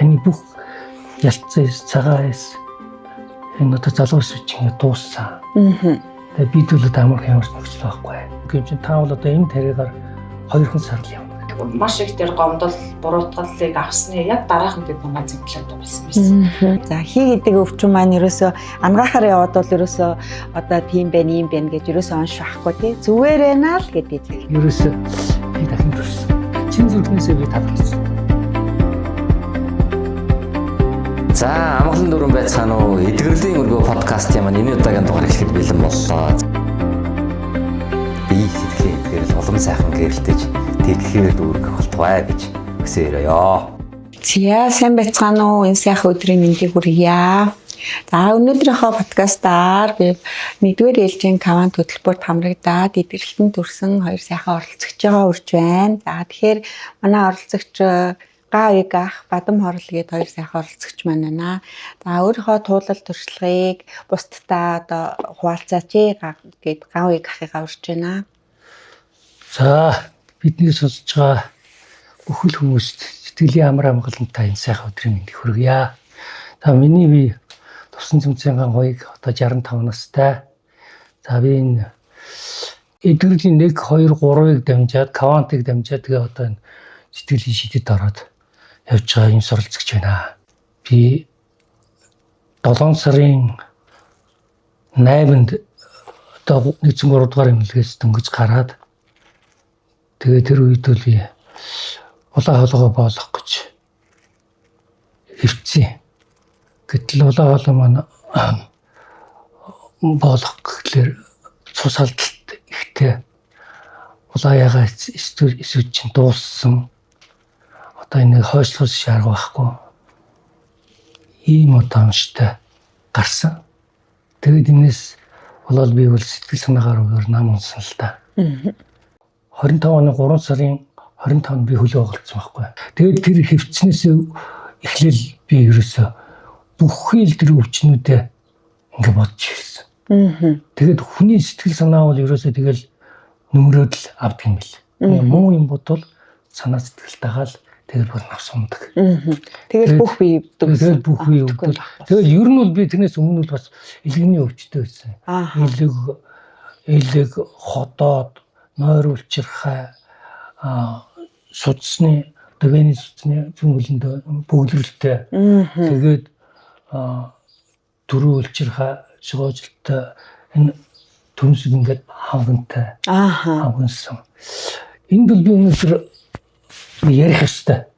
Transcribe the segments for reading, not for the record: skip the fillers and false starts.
Таны бүх ялцсан эс, цагаан эс энэ одоо залуу эс чинь дууссан. Тэгээ бид бол одоо амар ямар ч нөхцөл байхгүй. Гэм чинь та бол одоо энэ тариагаар 2 сар л явна. Маш их тэр гомдол, буруутгалыг авсны яг дараахан бид намайг зэмлээд болсон байсан. За хий гэдэг өвчин маань ерөөсөө ангаахаар яваад бол ерөөсөө одоо тийм байна, ийм байна гэж ерөөсөө онш байхгүй тий. Зүгээр байна л гэдэг. Ерөөсөө би дахин төрсөн. Чин зүрхнээсээ би талархсан. За амгалан дөрвөн байцгаана уу? Эдгэрлийн өргөө подкастын маань энэ удаагийн дугаар эхлэхэд бэлэн боллоо. Би сэтгэлийн эдгэрэл улам сайхан гэрэлтэж тэглэхээр дүүргэх болтугай гэж хүсээ өрөөё. За сайн байцгаана уу? Энэ сайхан өдрийн мэндийг хүргье. За өнөөдрийнхөө подкастаар би нэгдүгээр ээлжийн кавант хөтөлбөрт хамрагдаад эдгэрэлтэн төрсэн хоёр сайхан оролцогчоо урьж байна. За тэгэхээр манай оролцогч Гаавиг ах, Бадам хорл гээд хоёр сайхан оролцогч маань байна. За өөрийнхөө туулал туршлагыг бусдаа одоо хуваалцаач гээд Гаавиг ахыгаа урьж байна. За бидний сонсож байгаа бүхэл хүмүүст сэтгэлийн амар амгалантай энэ сайхан өдрийн мэндийг хүргье. За миний би Тувсан Цэмцэнган хоёг одоо 65 настай. За би энэ эдгэрлийн 1 2 3-ыг дамжаад, квантыг дамжаад тэгээ одоо энэ сэтгэлийн шидэд ороод явж байгаа юм суралцагч байна. Би 7 сарын 8-нд одоо 103 дугаар эмнэлгээс дөнгөж гараад тэгээ тэр үед бол би улаан хоолойгоо боолох гэж хэвцсэн. Гэтэл улаан хоолой маань боолох гэхлээр цус алдалт ихтэй улаан ягаа эсүүд чинь дууссан. Одоо энийг хойшлохос шаарга байхгүй. Ийм одоо онцтой гарсан. Тэгээд энэс болоод би бол сэтгэл санаагаар өөр нам унсан л да. 25 оны 3 сарын 25-нд би хөлөө оголцсон байхгүй. Тэгээд тэр хэвцнээс эхлээл би ерөөсөө бүхий л тэр өвчнүүдээ ингээ бодож ирсэн. Тэгээд хүний сэтгэл санаа бол ерөөсөө тэгэл нүмрөөд л авдаг юм бэл. Муу юм бодвол санаа сэтгэл дагаал тэгэл бол навс ундаг. Тэгэл бүх бие өвдөг. Тэгэл бүх бие өвдөг. Тэгэл ер нь бол би тэрнээс өмнө бол бас илгэний өвчтэй байсан. Илэг, илэг, ходоод, нойр үлчирхай, судасны, дөвэний судасны зүүн хөлөнд бөглөрөлтэй. Тэгээд түрүү үлчирхай, шгоожилттай энэ төмсөг ингээд хавгантай. Хавгансан. Энд бол би өнөөдөр ярих ёстой.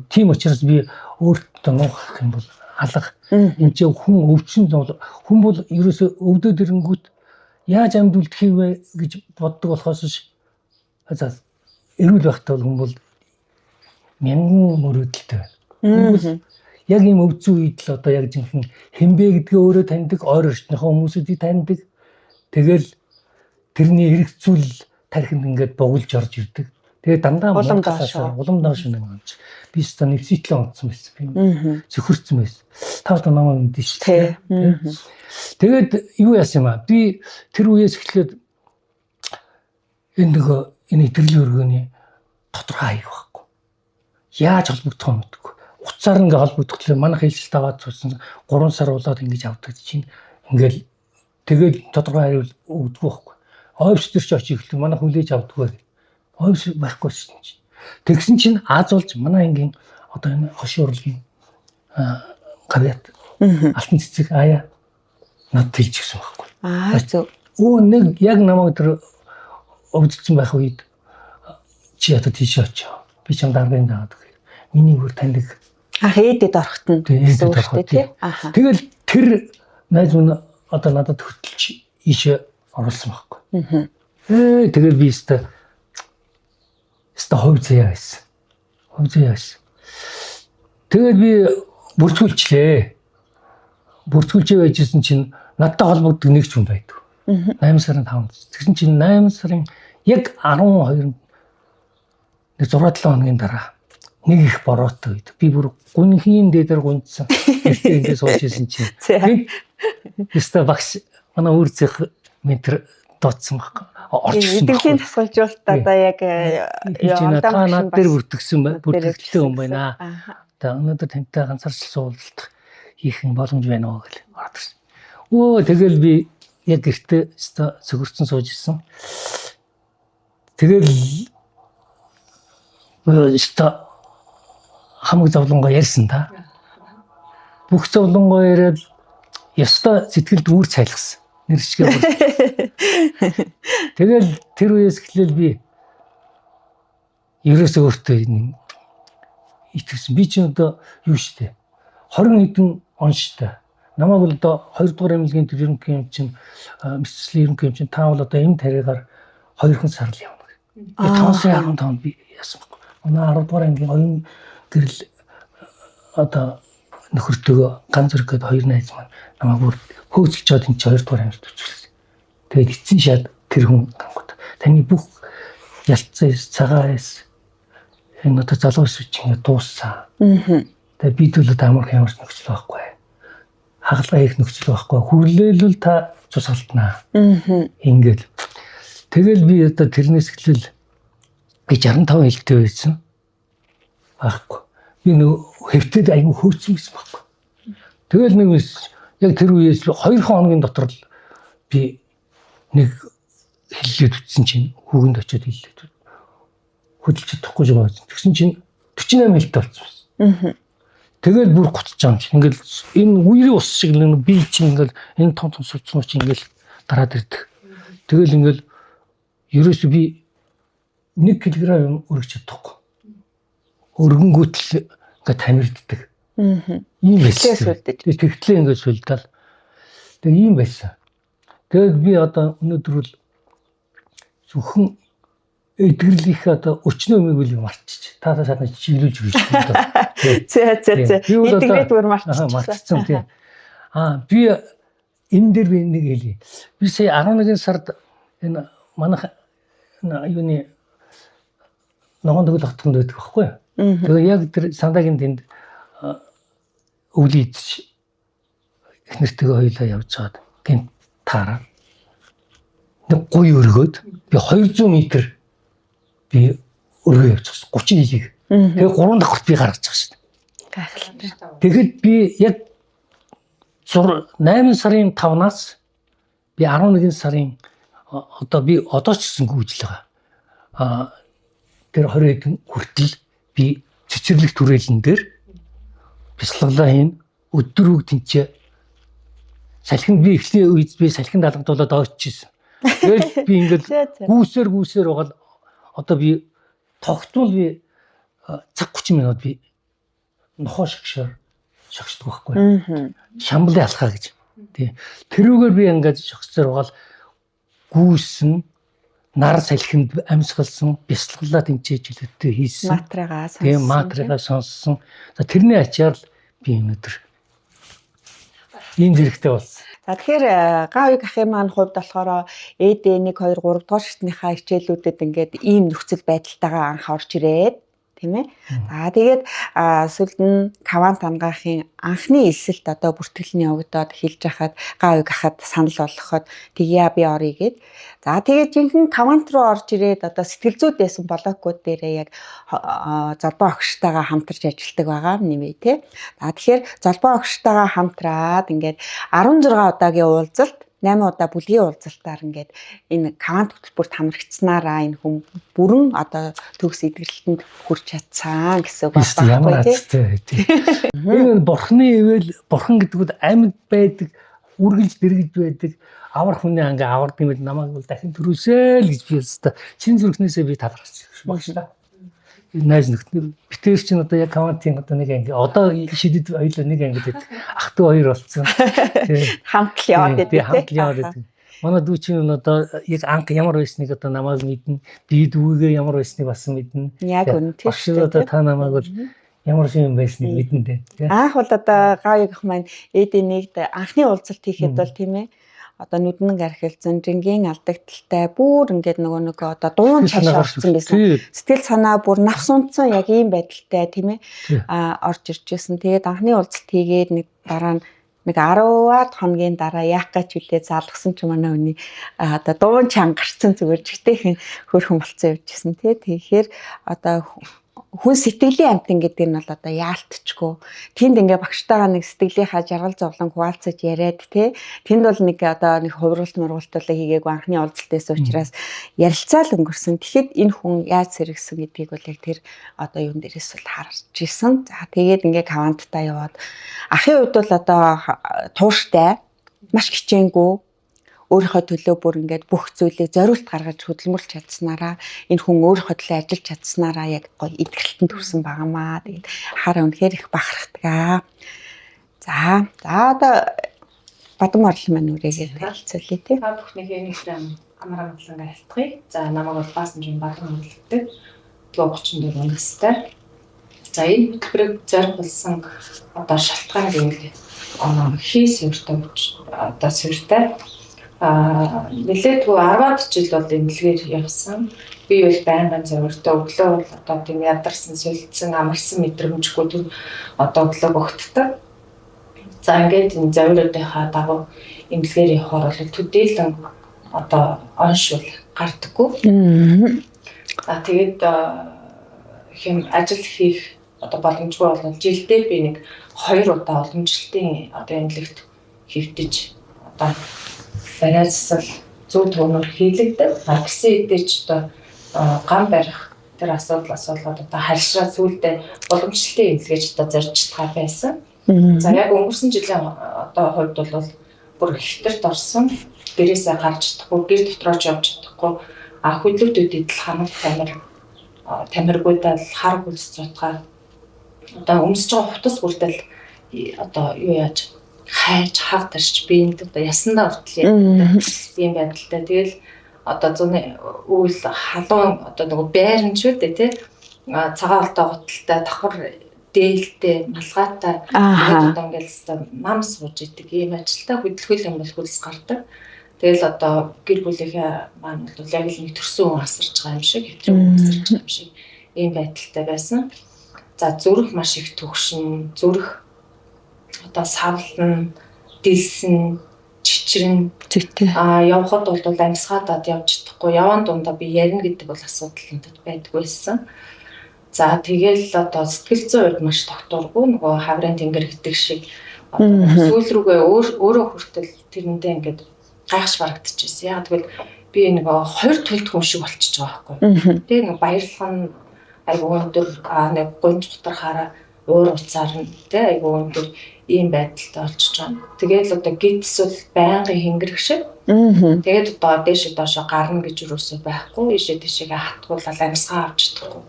Тийм учраас би өөртөө нуухах юм бол алга. Энд чинь хүн өвчин зовлон хүн бол ерөөсөө өвдөд ирэнгүүт яаж амьд үлдэхийг вэ гэж боддог болохоос за эрүүл байхдаа бол хүн бол мянган мөрөөдөлтэй байна. Яг ийм өвцөн үед л одоо яг жинхэнэ хэмбэ гэдгээ өөрөө таньдаг, ойр орчныхоо хүмүүсүүдийг таньдаг. Тэгэл тэрний эргэцүүл тархинд ингээд богилж орж ирдэг. Тэгээ дандаа улам доош улам доош нэг юм чи. Би ч та нэвсийтлээ онцсон байсан. Би цөхөрсөн байсан. Та одоо намайг мэдэн шүү дээ. Тэгээд юу яасан юм аа? Би тэр үеэс эхлээд энэ нөгөө энэ итгэлийн өргөний тодорхой хаяг байхгүй. Яаж холбогдох юм мэдэхгүй. Утсаар ингээ холбогдохлоор манайх хэлсэлт аваад цусан 3 сар болоод ингэж авдаг чинь ингээл тэгээд тодорхой хариу өгдөггүй байхгүй. Офис төр чи очиж эхлэх манайх хүлээж авдаггүй. Офис байхгүй шин чинь. Тэгсэн чинь Аз болж манай ангийн одоо энэ хошин урлагийн гавьяат алтан цэцэг аяа надад хэлж гисэн байхгүй. Аа зөв. Өө нэг яг намайг тэр өвдөлцөн байх үед чи одоо тийш очив. Би чам даргын дагаад гэх. Миний өөр таньдаг. Ах ээдэд орохт нь гэсэн үг шүү дээ тий. Тэгэл тэр найз минь одоо надад хөтөлж ийшээ оруулсан байхгүй. Тэгэл би өстой хувь заяа байсан. Хувь заяа байсан. Тэгээд би бүртгүүлчлээ. Бүртгүүлж байжсэн чинь надтай холбогддог нэг ч хүн байдаг. 8 сарын 5-нд. Тэгсэн чинь 8 сарын яг 12-нд нэг 6 7 хоногийн дараа нэг их бороотой үед би бүр гүнхийн дээдэр гунцсан. Гэртээ ингээд сууж исэн чинь. Өстой багш манай үр зэх ментор дуудсан байхгүй. Орж ирсэн. Эдгэлийн тасгалжуулалт одоо яг та над дээр бүртгэсэн бүртгэлтэй хүн байна. Одоо өнөөдөр тантай ганцаарчлсан уулзалт хийх юм боломж байна уу гэл ороод ирсэн. Өө тэгэл би яг гэртээ цөгөрцөн сууж исэн. Тэгэл өстой хамаг зовлонгоо ярьсан та. Бүх зовлонгоо яриад ёстой сэтгэлд үүр цайлгсан. Нэр чигээ. Тэгэл тэр үеэс эхлээл би ерөөсөө өөртөө итгэсэн. Би чинь одоо юу штэ 20 хэдэн он штэ. Намайг бол одоо 2 дугаар эмнэлгийн тэр ерөнхий юм чинь мэтчлийн ерөнхий юм чинь та бол одоо энэ тариагаар 2 сар л явна. 5 сарын 15-нд би яасан бэ? Манай 10 дугаар ангийн оюун гэрэл одоо нөхөртөөгөө ганц зэрэг гээд хоёр найз маань намайг бүр хөөцөлж чад энэ чи 2 дугаар ангид өчүүлсэн. Тэгээд эцсийн шат тэр хүн гангууд таны бүх ялцсан эс цагаан эс энэ одоо залуу эс чинь ингэ дууссан. Тэгээд бид бол одоо амарх ямар ч нөхцөл байхгүй. Хагалгаа хийх нөхцөл байхгүй. Хүрлээлвэл та цус алтнаа. Ингээд. Тэгэл би одоо тэрнээс эхлэл би 65 хэлтэй байсан. Байхгүй. Би нөгөө хэвтэд айгүй хөөцсөн байсан байхгүй. Тэгэл нэг яг тэр үеэс 2 хоногийн дотор л би нэг хэллээд үтсэн чинь хүүгэнд очиод хэллээд хөдөлж чадахгүй ч байсан. Тэгсэн чинь 48 хэлтэй болсон байсан. Тэгэл бүр гутж байгаа юм чинь. Ингээл энэ үерийн ус шиг нэг би чинь ингээл энэ том том сувцнууд чинь ингээл дараад ирдэг. Тэгэл ингээл ерөөсөө би 1 кг юм өргөж чадахгүй. Өргөнгүүтэл ингээд тамирддаг. Ийм байсан. Тэгтлээ ингээд сүлдэл. Тэгээ ийм байсан. Тэгээд би одоо өнөөдөр бол зөвхөн эдгэрлийнхээ одоо өчнөө юмыг үл мартчих. Та сайхан чиглүүлж өгч шүү дээ. Зэ зэ зэ. Эдгэрээд бүр мартчихсан. Мартчихсан тийм. Аа би энэ дээр би нэг хэлье. Би сая 11 сард энэ манайх юуны ногоон төгөл хотгонд байдаг байхгүй юу? Тэгээ яг тэр сандагийн тэнд өвлийн идэж их нэртэйгээ хоёлаа явж байгаад гинт таараа нэг гуй өргөөд би 200 м би өргөө явчихсан 30 жилийг. Тэгээ 3 давхарт би гаргаж байгаа шүү дээ. Гайхалтай. Тэгэхэд би яг 8 сарын 5-наас би 11 сарын одоо би одоо ч гэсэн гүйжил байгаа. Аа тэр 20 хэдэн хүртэл би цэцэрлэг түрээлэн дээр бяцлаглаа хийн өдөр үг тэнцээ салхинд би эхний үед би салхинд алгадуулаад ойччихсэн. Тэгэл би ингээд гүүсээр байгаа л одоо би тогтмол би цаг 30 минут би нохоо шигшээр шогсдог байхгүй. Шамблын алхаа гэж. Тий. Тэрүүгээр би ингээд шогсоор байгаа л гүйсэн нар салхинд амьсгалсан, бяцлаглаа тэнцээж жилэттэй хийсэн. Матрага сонссон. Тийм, матрага сонссон. За тэрний ачаар л би өнөөдөр ийм зэрэгтэй болсон. За тэгэхээр Гаавыг ахын маань хувьд болохоор ЭД 1 2 3 дугаар шатныхаа хичээлүүдэд ингээд ийм нөхцөл байдалтайгаа анх орж ирээд тийм ээ. За тэгээд сүүлд нь Кавант ангаахын анхны элсэлт одоо бүртгэл нь явагдаад хэлж хахад Гаавыг ахад санал болгоход тэгье би оръё гэд. За тэгээд жинхэнэ Кавант руу орж ирээд одоо сэтгэл зүйд байсан блокууд дээрээ яг золбоо огштойгоо хамтарч ажилладаг байгаа нэмээ тий. За тэгэхээр золбоо огштойгоо хамтраад ингээд 16 удаагийн уулзалт 8 удаа бүлгийн уулзалтаар ингээд энэ Кавант хөтөлбөрт хамрагдсанараа энэ хүн бүрэн одоо төгс эдгэрэлтэнд хүрч чадсан гэсэн үг байхгүй тий. Энэ бурхны ивэл бурхан гэдэг нь амьд байдаг, үргэлж дэрэгж байдаг, авар хүний анги авардаг юм намайг бол дахин төрөөсэй л гэж би өстө чин зүрхнээсээ би талархаж багш та. Найз нөхдөд битэр чинь одоо яг Кавантын одоо нэг анги одоо шидэд хоёлаа нэг ангид байдаг. Ах トゥ хоёр болцсон. Хамт л яваад байдаг. Тий, хамт л яваад байдаг. Манай дүү чинь одоо яг анх ямар байсныг одоо намайг мэднэ. Би дүүгээ ямар байсныг бас мэднэ. Яг үнэн тийм. Багш одоо та намайг бол ямар шиг юм байсныг мэднэ дээ. Анх бол одоо Гаавыг ах маань ЭД1-д анхны уулзалт хийхэд бол тийм ээ. Одоо нүдэн архилцсан, жингийн алдагдaltaй бүр ингээд нөгөө нэг одоо дуун чаш орсон байсан. Сэтгэл санаа бүр навс унтсан яг ийм байдалтай тийм ээ орж ирж байсан. Тэгээд анхны уулзалт хийгээд нэг дараа нь нэг 10-аад хоногийн дараа яах гэж үлээ залгасан ч манай хүний одоо дуун чангарсан зүгээр жигтэйхэн хөөрхөн болцсон явж ирсэн тий. Тэгэхээр одоо Хүн сэтгэлийн амтан гэдэг нь бол одоо яалтчгүй. Тэнд ингээ багштайгаа нэг сэтгэлийнхаа жаргал зовлон хуваалцаж яриад те. Тэнд бол нэг одоо нэг хувиргалт мургалт хийгээгүй анхны уулзалтээс учраас ярилцаал өнгөрсөн. Тэгэхэд энэ хүн яаж сэргсэн гэдгийг бол яг тэр одоо юун дээрээс бол харж исэн. За тэгээд ингээ каванттай яваад ахын хувьд бол одоо тууштай, маш хичээнгүй, өөрийнхөө төлөө бүр ингээд бүх зүйлийг зориулт гаргаж хөдөлмөрлж чадсанараа энэ хүн өөрийнхөө төлөө ажиллаж чадсанараа яг гоё эдгэрэлтэн төрсэн байгаамаа. Тэгээд хараа үнэхээр их бахархдаг. За за одоо Бадам орлон маань үрээгээд хэлцүүлье тий. Та бүхнийхээ нэг амар амгалан айлтгая. За намайг бол Баасан жин Бадам орлогддог. 34 настай. За энэ хөтөлбөрийг зориулсан одоо шалтгаан гэвэл хий суурьтай одоо суурьтай нэлээдгүй 10-аад жил бол эмнэлгээр явсан. Би бол байнгын зовиртой өглөө бол одоо тийм ядарсан, солилцсон, амарсан мэдрэмжгүй тэр одоо өглөө богтдаг. За ингээд энэ зовируудынхаа дагуу эмнэлгээр явахаар бол төдийлөн одоо оншвол гардаггүй. За тэгээд хэм ажил хийх одоо боломжгүй бол жилдээ би нэг 2 удаа уламжлалтын одоо эмнэлэгт хэвтэж одоо бариасал зөв төвнөр хийлэгдэг. Гэсэн хэдий ч одоо гам барих тэр асуудал асуулгад одоо харьшраа сүүлдээ уламжлалтын эмнэлгэж одоо зорж чадхаа байсан. За яг өнгөрсөн жилийн одоо хувьд бол бүр хэтэрт орсон. Гэрээсээ гарч чадахгүй, гэр дотроо ч явж чадахгүй. А хөдлөлтүүдэд л хамаг тамир тамиргуудаа л хар гүлс зутгаар одоо өмсөж байгаа хувцас хүртэл одоо юу яаж хайж хаг тарч биэнд одоо ясандаа хүртэл ийм байдалтай. Тэгэл одоо зуны үйл халуун одоо нөгөө байран шүү дээ тий. Цагаан олтой гуталтай давхар дээлтэй малгайтай тэгээд одоо ингээл өстой нам сууж идэг ийм ажилтаа хөдөлгөөл юм бол хөлс гардаг. Тэгэл одоо гэр бүлийнхээ маань бол яг л нэг төрсөн хүн асарч байгаа юм шиг, хэвтрэн хүн асарч байгаа юм шиг ийм байдалтай байсан. За зүрх маш их төгшин, зүрх одоо савлна, дэлсэн, чичрэн. Явхад бол амьсгаадад явж чадахгүй. Яван дундаа би ярина гэдэг бол асуудал надад байдгүй байсан. За тэгэл одоо сэтгэл зүйн хувьд маш тогтворгүй нөгөө хаврын тэнгэр гэдэг шиг сүүл рүүгээ өөрөө хүртэл тэрэндээ ингээд гайхаж барагдчихсэн. Яг тэгвэл би нөгөө хоёр төлд хүн шиг болчихж байгаа байхгүй. Тэгээ нэг баярлах нь айгүй өндөр нэг гунж гутархаараа уур уцаар нь тэ айгүй өндөр ийм байдалтай болчихж байгаа. Тэгэл одоо гидс бол байнгын хэнгэрэх шиг. Тэгээд одоо дээшээ доошоо гарна гэж юусоо байхгүй. Ийшээ тийшээгээ хатгуулаад амьсгаа авч чадахгүй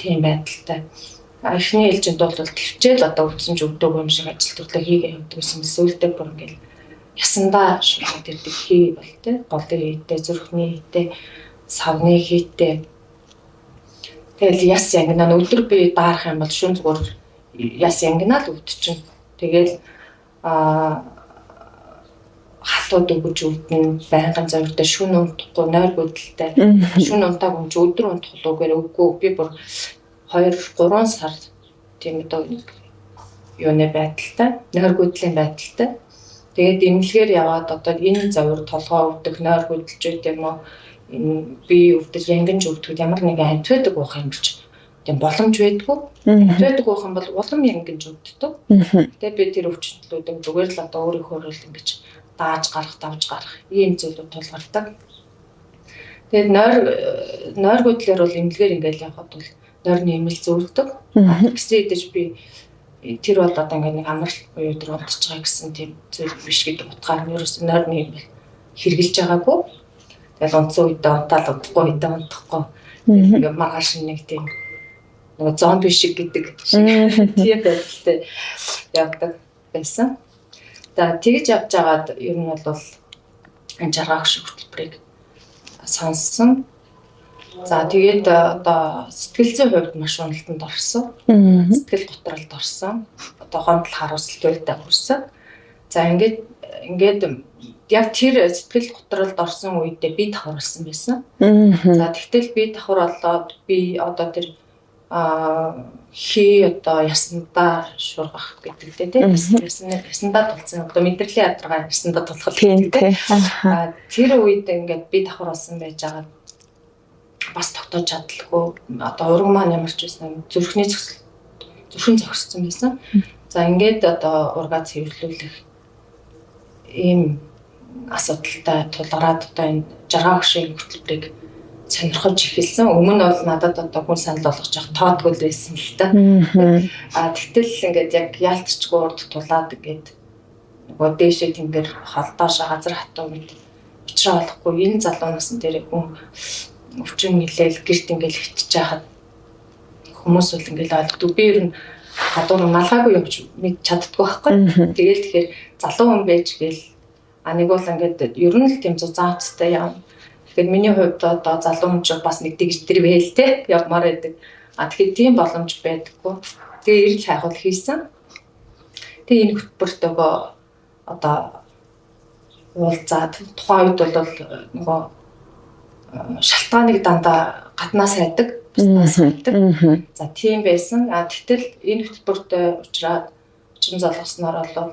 тийм байдалтай. Эхний ээлжинд бол төвчээл одоо өвдсөн ч өвдөөгүй юм шиг ажил төрлөө хийгээ явдаг гэсэн сүүлдээ бүр ингээл ясандаа шугаад ирдэг хий бол тэ голын хийтэй, зүрхний хийтэй, савны хийтэй. Тэгэл яс янгинаа өдөр би даарах юм бол шүн зүгээр яс янгинаа л өвдчихнө. Тэгэл халууд өгөж өвдөн, байнгын зовиртой шүн унтахгүй, нойр хөдөлтэй. Шүн унтааг юм чи өдөр унтахлуугаар үгүй би бүр 2-3 сар тийм одоо нэг юуны байдалтай, нойр хөдлийн байдалтай. Тэгээд эмнэлгээр яваад одоо энэ зовир толгой өвдөх, нойр хөдөлж байт юм уу? Энэ би өвдөл янгинж өвдөхөд ямар нэгэн антибиотик уух юм ч тийм боломж байдгүй. Антибиотик уух юм бол улам янгинж өвддөг. Тэгээд би тэр өвчнөлүүдийг зүгээр л одоо өөрийнхөө л ингэж дааж гарах, давж гарах ийм зүйлүүд тулгардаг. Тэгээд нойр хөдлөөр бол эмнэлгээр ингээл явхад бол нойрны эмнэл зөөлдөг. Гэсэн хэдий би тэр бол одоо ингээд нэг амралт буюу тэр унтж байгаа гэсэн тийм зүйл биш гэдэг утгаар нь ерөөсөн нойрны эмнэл хэрглэж байгаагүй. Тэгэл унтсан үедээ унтаал унтахгүй үедээ унтахгүй. Тэгэл ингээд маргааш нэг тийм нөгөө зомби шиг гэдэг шиг тийм байдалтай явдаг байсан. За тэгж явж байгаад ер нь бол энэ жаргах шиг хөтөлбөрийг сонссон. За тэгээд одоо сэтгэл зүйн хувьд маш уналтанд орсон. Сэтгэл готролд орсон. Одоо гомдол харуулсалтай хүрсэн. За ингээд яг тэр сэтгэл готролд орсон үедээ би давхар болсон байсан. За тэгтэл би давхар болоод би одоо тэр хий одоо ясандаа шургах гэдэг тийм ясандаа тулцсан одоо мэдрэлийн ядаргаа ясандаа тулах гэдэг. Тэр үед ингээд би давхар болсон байж байгаа бас тогтоож чадалгүй. Одоо ураг маань ямар ч байсан зүрхний зөксөл зүрхэн зогссон байсан. За ингээд одоо ургаа цэвэрлүүлэх ийм асуудалтай тулгараад одоо энэ 60 багшийн хөтөлбөрийг сонирхож эхэлсэн. Өмнө нь бол надад одоо хүн санал болгож явах тоодгүй л байсан л та. А тэгтэл ингээд яг яалтчгүй урд тулаад ингээд нөгөө дээшээ тэнгэр холдоошоо газар хатуу мэт учраа олохгүй энэ залуу насан дээр хүн өвчин нилээл гэрт ингээл хитэж байхад хүмүүс бол ингээл ойлгодог. Би ер нь гадуур малгайгүй явж мэд чаддгүй байхгүй. Тэгээл тэгэхээр залуу хүн байж гээл а нэг бол ингээд ер нь л тийм зузаан хувцастай явна. Тэгэхээр миний хувьд одоо залуу хүн ч бас нэг тэгж тэр байл те явмаар байдаг. А тэгэхээр тийм боломж байдаггүй. Тэгээ эрэл хайхвал хийсэн. Тэгээ энэ хөтөлбөрт нөгөө одоо уулзаад тухайн үед бол нөгөө шалтгааныг дандаа гаднаас хайдаг, бусдаас хайдаг. За тийм байсан. А тэгтэл энэ хөтөлбөртөө уучраад учин золгосноор бол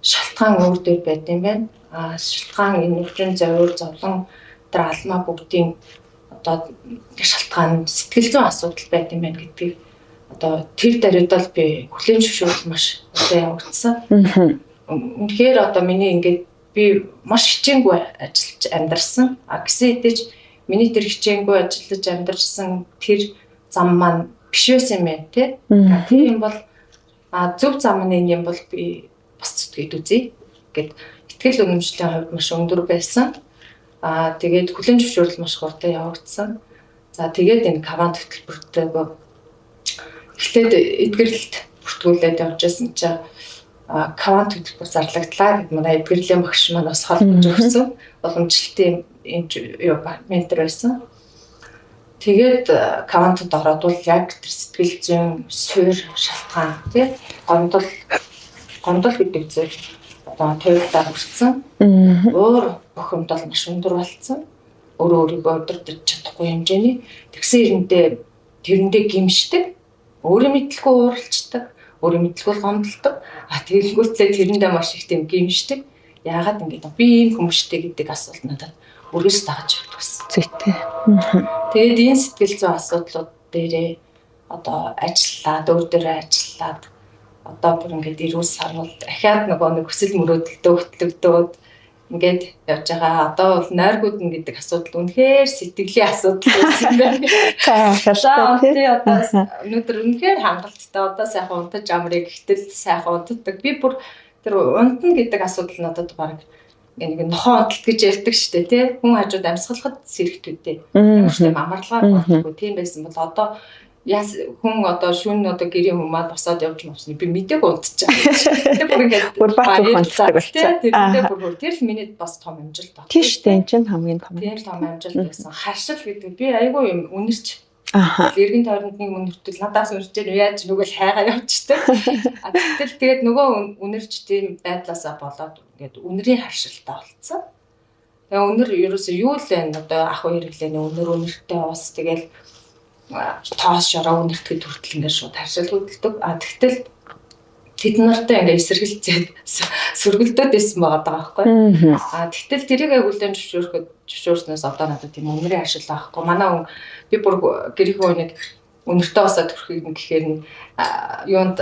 шалтгаан өөр дээр байд юм байна. А шалтгаан энэ өвчин зовир зовлон тэр алмаа бүгдийн одоо шалтгаан сэтгэл зүйн асуудал байд юм байна гэдгийг одоо тэр даруйд бол би хүлээн зөвшөөрөл маш удаан явагдсан. Үнэхээр одоо миний ингээд би маш хичээнгүй ажиллаж амьдарсан. А гэсэн хэдий ч миний тэр хичээнгүй ажиллаж амьдарсан тэр зам маань биш байсан юм байна тий. Тийм бол зөв зам нь энэ юм бол би бас зүтгээд үзье гэд итгэл үнэмшлийн хувьд маш өндөр байсан. Аа тэгээд хүлээн зөвшөөрөл маш хурдан явагдсан. За тэгээд энэ кавант хөтөлбөртөө эхлээд эдгэрлэлт бүртгүүлээд явж байсан чинь кавант хөтөлбөр зарлагдлаа гэд манай эдгэрлийн багш маань бас холбож өгсөн. Уламжлалтын юу ментор байсан. Тэгээд кавантад ороод бол яг тэр сэтгэл зүйн суур шалтгаан тий гондол гэдэг зүйл одоо туйлдаа хүрсэн. Уур бухимдал маш өндөр болцсон. Өөрөө өөрийгөө удирдах чадахгүй хэмжээний. Тэгсэн хэрэндээ тэрэндээ гимшдэг. Өөрөө мэдлгүй ууралцдаг, өөрөө мэдлгүй гомдолдог. А тэгэнгүүтлээ тэрэндээ маш их тийм гимшдэг. Яагаад ингэж би ийм хүмүүштэй гэдэг асуулт надад үргэлж дагаж явдаг гэсэн. Зүйтэй. Тэгээд энэ сэтгэл зүйн асуудлууд дээрээ одоо ажиллаад, өөр дээрээ ажиллаад одоо бүр ингээд эрүүл сарвал дахиад нөгөө нэг хүсэл мөрөөдөлтөө хөтлөгдөөд ингээд явж байгаа. Одоо бол нойргууд нь гэдэг асуудал үнэхээр сэтгэлийн асуудал байсан байна. Гайхалтай тий. Одоо өнөөдөр үнэхээр хангалттай одоо сайхан унтаж амрыг гэтэл сайхан унтдаг. Би бүр тэр унтна гэдэг асуудал надад баг нэг нохоо унталт гэж ярьдаг шүү дээ тий. Хүн хажууд амьсгалахад сэрэгтүүдээ. Ямар ч тийм амарлагаар болдгоо тийм байсан бол одоо яс хүн одоо шүн одоо гэрийн хүмүүс босоод явж мовсны би мэдээг унтчих. Тэр бүр ингээд бүр бат унтдаг болсон. Тэр бүр тэр л миний бас том амжилт баг. Тийм шүү дээ. Энэ чинь хамгийн том. Тийм том амжилт байсан. Харшил гэдэг би айгүй юм үнэрч. Эргэн тойронд нэг үнэртэл надаас үнэрч яаж нөгөө л хайгаа явчихдаг. А тэгтэл тэгээд нөгөө үнэрч тийм байдлаасаа болоод ингээд үнэрийн харшилтаа болцсон. Тэгээ үнэр ерөөсөө юу л вэ одоо ах хэрэглээний үнэр үнэртэй бас тэгэл тоос шороо үнэртэхэд хүртэл ингээд шууд харшил хөдөлдөг. А тэгтэл тэд нартай ингээд эсэргэлцээд сөргөлдөөд байсан байгаа даа байхгүй. А тэгтэл тэрийг хүлээн зөвшөөрснөөс одоо надад тийм үнэрийн харшил байхгүй. Манай хүн би бүр гэрийнхээ нэг үнэртэй басаа төрхийг гэхээр нь юунд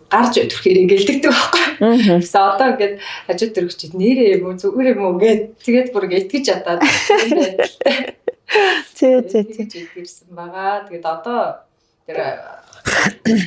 гарч төрхөөр ингэлдэгдэг байхгүй. Тэгсэн одоо ингээд хажуу төрөгчд нэрээ юм уу зүгээр юм уу гэд тэгээд бүр итгэж чадаад Зөө зөө зөө ирсэн байгаа. Тэгээд одоо тэр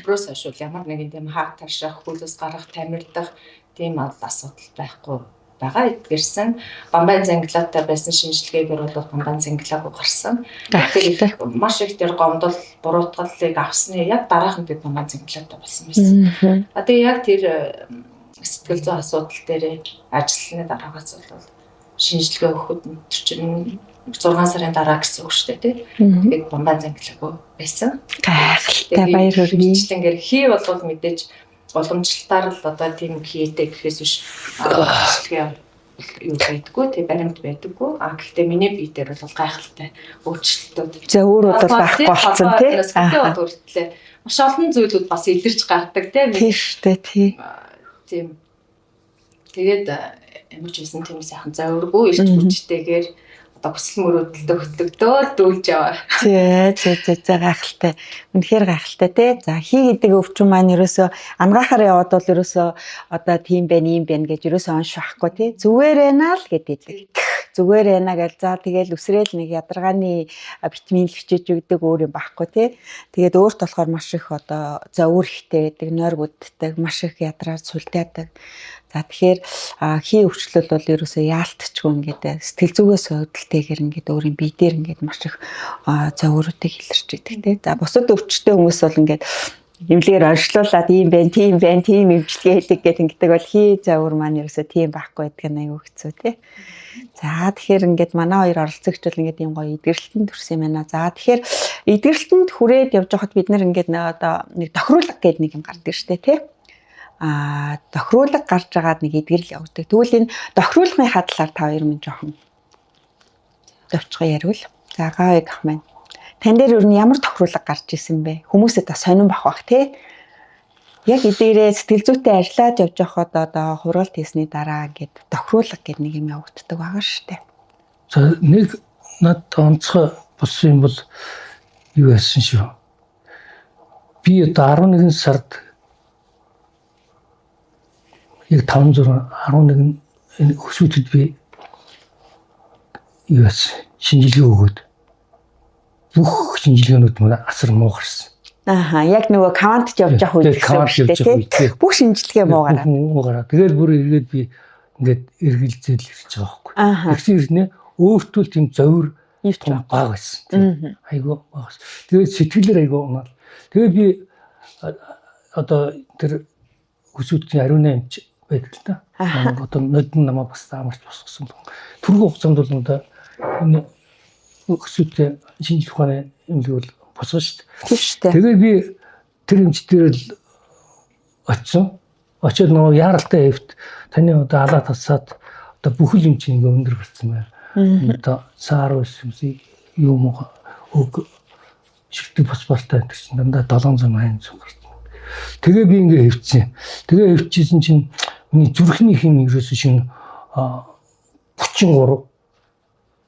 процесс хойшвол ямар нэгэн тийм хааг тарших, хөлөөс гарах, тамирдах тийм асуудал байхгүй байгаа эдгэрсэн. Бамбай зангилаатай байсан шинжилгээгээр бол бамбай зангилаагүй гарсан. Тэгэхээр маш их тэр гомдол, буруутгалыг авсны яг дараахан би бамбай зангилаатай болсон байсан. А тэгээ яг тэр сэтгэл зүйн асуудал дээр ажилласны дараагаас бол шинжилгээ өгөхөд тэр чинь 6 сарын дараа гэсэн үг шүү дээ тий. Тэгээд бамбай зангилаагүй байсан. Гайхалтай баяр хүргэе. Бичлэнгээр хий болвол мэдээж уламжлалтаар л одоо тийм хийдэг гэхээс биш бичлэгээ юу байдаггүй тий баримт байдаггүй. А гэхдээ миний бие дээр бол гайхалтай өөрчлөлтүүд. За өөр бол байхгүй болсон тий. Аа хүртлээ. Маш олон зүйлүүд бас илэрч гардаг тий. Тийм шүү дээ тий. Тийм. Тэгээд ямар ч байсан тийм сайхан зовиргүй ирч хүчтэйгээр Одоо хүсэл мөрөөдөлтөө хөтлөгдөөл дүүлж яваа. Зэ зэ зэ зэ гайхалтай. Үнэхээр гайхалтай те. За хий гэдэг өвчин маань ерөөсөө ангахаар яваад бол ерөөсөө одоо тийм байна, ийм байна гэж ерөөсөө онш байхгүй те. Зүгээр байна л гэдэг. Зүгээр байна гэл за тэгэл үсрээл нэг ядаргааны витамин л хичээж өгдөг өөр юм байхгүй те. Тэгээд өөрт болохоор маш их одоо зовөр ихтэй байдаг, нойргууддаг, маш их ядраа сүлдээдэг. За тэгэхээр хий өвчлөл бол ерөөсөө яалтчгүй ингээд сэтгэл зүгээс хөдөлтэйгэр ингээд өөрийн бие дээр ингээд маш их зовөрүүдийг илэрч идэг те. За бусад өвчтөй хүмүүс бол ингээд эмнэлгээр оршлуулад ийм байна, тийм байна, тийм эмчилгээ хийдэг гэх ингэдэг бол хий зовөр маань ерөөсөө тийм байхгүй байдаг нь аюу хэцүү те. За тэгэхээр ингээд манай хоёр оролцогч бол ингээд ийм гоё эдгэрэлтэнд төрсөн юм байна. За тэгэхээр эдгэрэлтэнд хүрээд явж байхад бид нар ингээд одоо нэг тохируулга гэдэг нэг юм гардаг штэ те. Тохируулга гарч агаад нэг эдгэрэл явагддаг. Тэгвэл энэ тохируулгын хадлаар та хоёр минь жоохон товчхон ярил. За Гавыг ах маань. Тан дээр ер нь ямар тохируулга гарч исэн бэ? Хүмүүсээ та сонирн бах бах тий. Яг эдгээрээ сэтгэл зүйтэй ажиллаад явж байхад одоо хуралт хийсний дараа ингээд тохируулга гэдэг нэг юм явагддаг байгаа шүү дээ. За нэг над онцгой болсон юм бол юу яасан шүү. Би одоо 11 сард яг 5 6 11 энэ хөсүүтэд би юу яасан шинжилгээ өгөөд бүх шинжилгээнүүд маань асар муу гарсан. Ааха, яг нөгөө каунтж явж явах үед гэсэн үг шүү дээ, тий. Бүх шинжилгээ муу гараа. Муу гараа. Тэгэл бүр эргээд би ингээд эргэлзээл ирж байгаа байхгүй. Тэгсэн хэрнээ өөртөө л тийм зовир том баг байсан. Айгуу баг. Тэгээд сэтгэлээр айгуу унаад. Тэгээд би одоо тэр хөсүүдийн ариун эмч байдаг л да. Одоо нодон намаа бас амарч босгосон. Түргэн хугацаанд бол одоо энэ хөсүүдийн шинжлэх ухааны эмнэлэг бол босгоно шүү дээ. Тийм шүү дээ. Тэгээд би тэр эмч дээр л очсон. Очиод нөгөө яаралтай хэвт таны одоо алаа тасаад одоо бүхэл юм чинь ингээ өндөр гарсан байна. Одоо сар ус юм уу өг шигдэг паспорттай гэдэг чинь дандаа 700 800 гарсан. Тэгээ би ингээ хэвцсэн. Тэгээ хэвчээсэн чинь миний зүрхний хэм ерөөсөө шинэ 33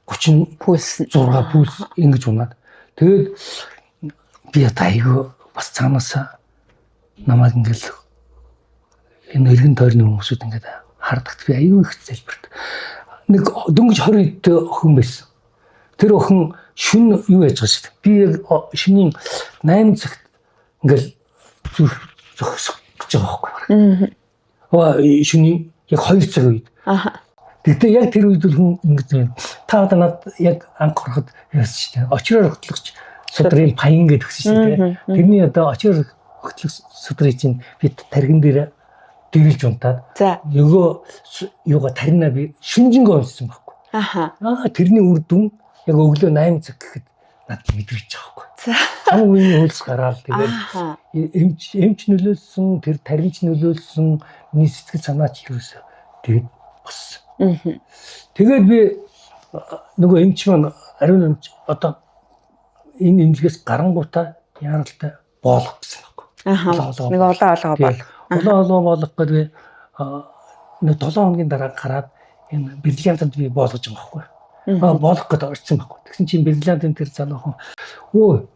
36 пульс пульс ингэж унаад. Тэгээд би одоо айгүй бас цаанаасаа намайг ингээл энэ эргэн тойрны хүмүүсүүд ингээд хардагт би айгүй их залбирт. Нэг дөнгөж 20 эдтэй охин байсан. Тэр охин шүн юу яаж байгаа шүү дээ. Би яг шөнийн 8 цагт ингээл зүрх зогсох гэж байгаа байхгүй. Шөнийн яг 2 цаг үед. Тэгтээ яг тэр үед л хүн ингэж та одоо над яг анх ороход яасан шүү дээ. Очроор хөтлөгч судрын паян гэдэг өгсөн шүү дээ. Тэрний одоо очроор хөтлөх судрыг чинь би таргин дээр дэрэлж унтаад нөгөө юугаа тарина би шүнжэнгөө уншсан байхгүй. Тэрний үр дүн яг өглөө 8 цаг гэхэд надад мэдрэгдэж байгаа байхгүй. Хам үеийн хөлс гараал тэгээд эмч нөлөөлсөн, тэр таринч нөлөөлсөн, миний сэтгэл санаач юусэн. Тэгээд боссон. Тэгээд би нөгөө эмч маань ариун эмч одоо энэ эмнэлгээс гарангуутаа яаралтай боолох гэсэн байхгүй. Нэг улаан олгоо боолох. Улаан олгоо боолох гэдэг би нэг 7 хоногийн дараа гараад энэ бриллиантад би боолгож байгаа байхгүй. Боолох гэдээ орсон байхгүй. Тэгсэн чинь бриллиантын тэр залуухан өө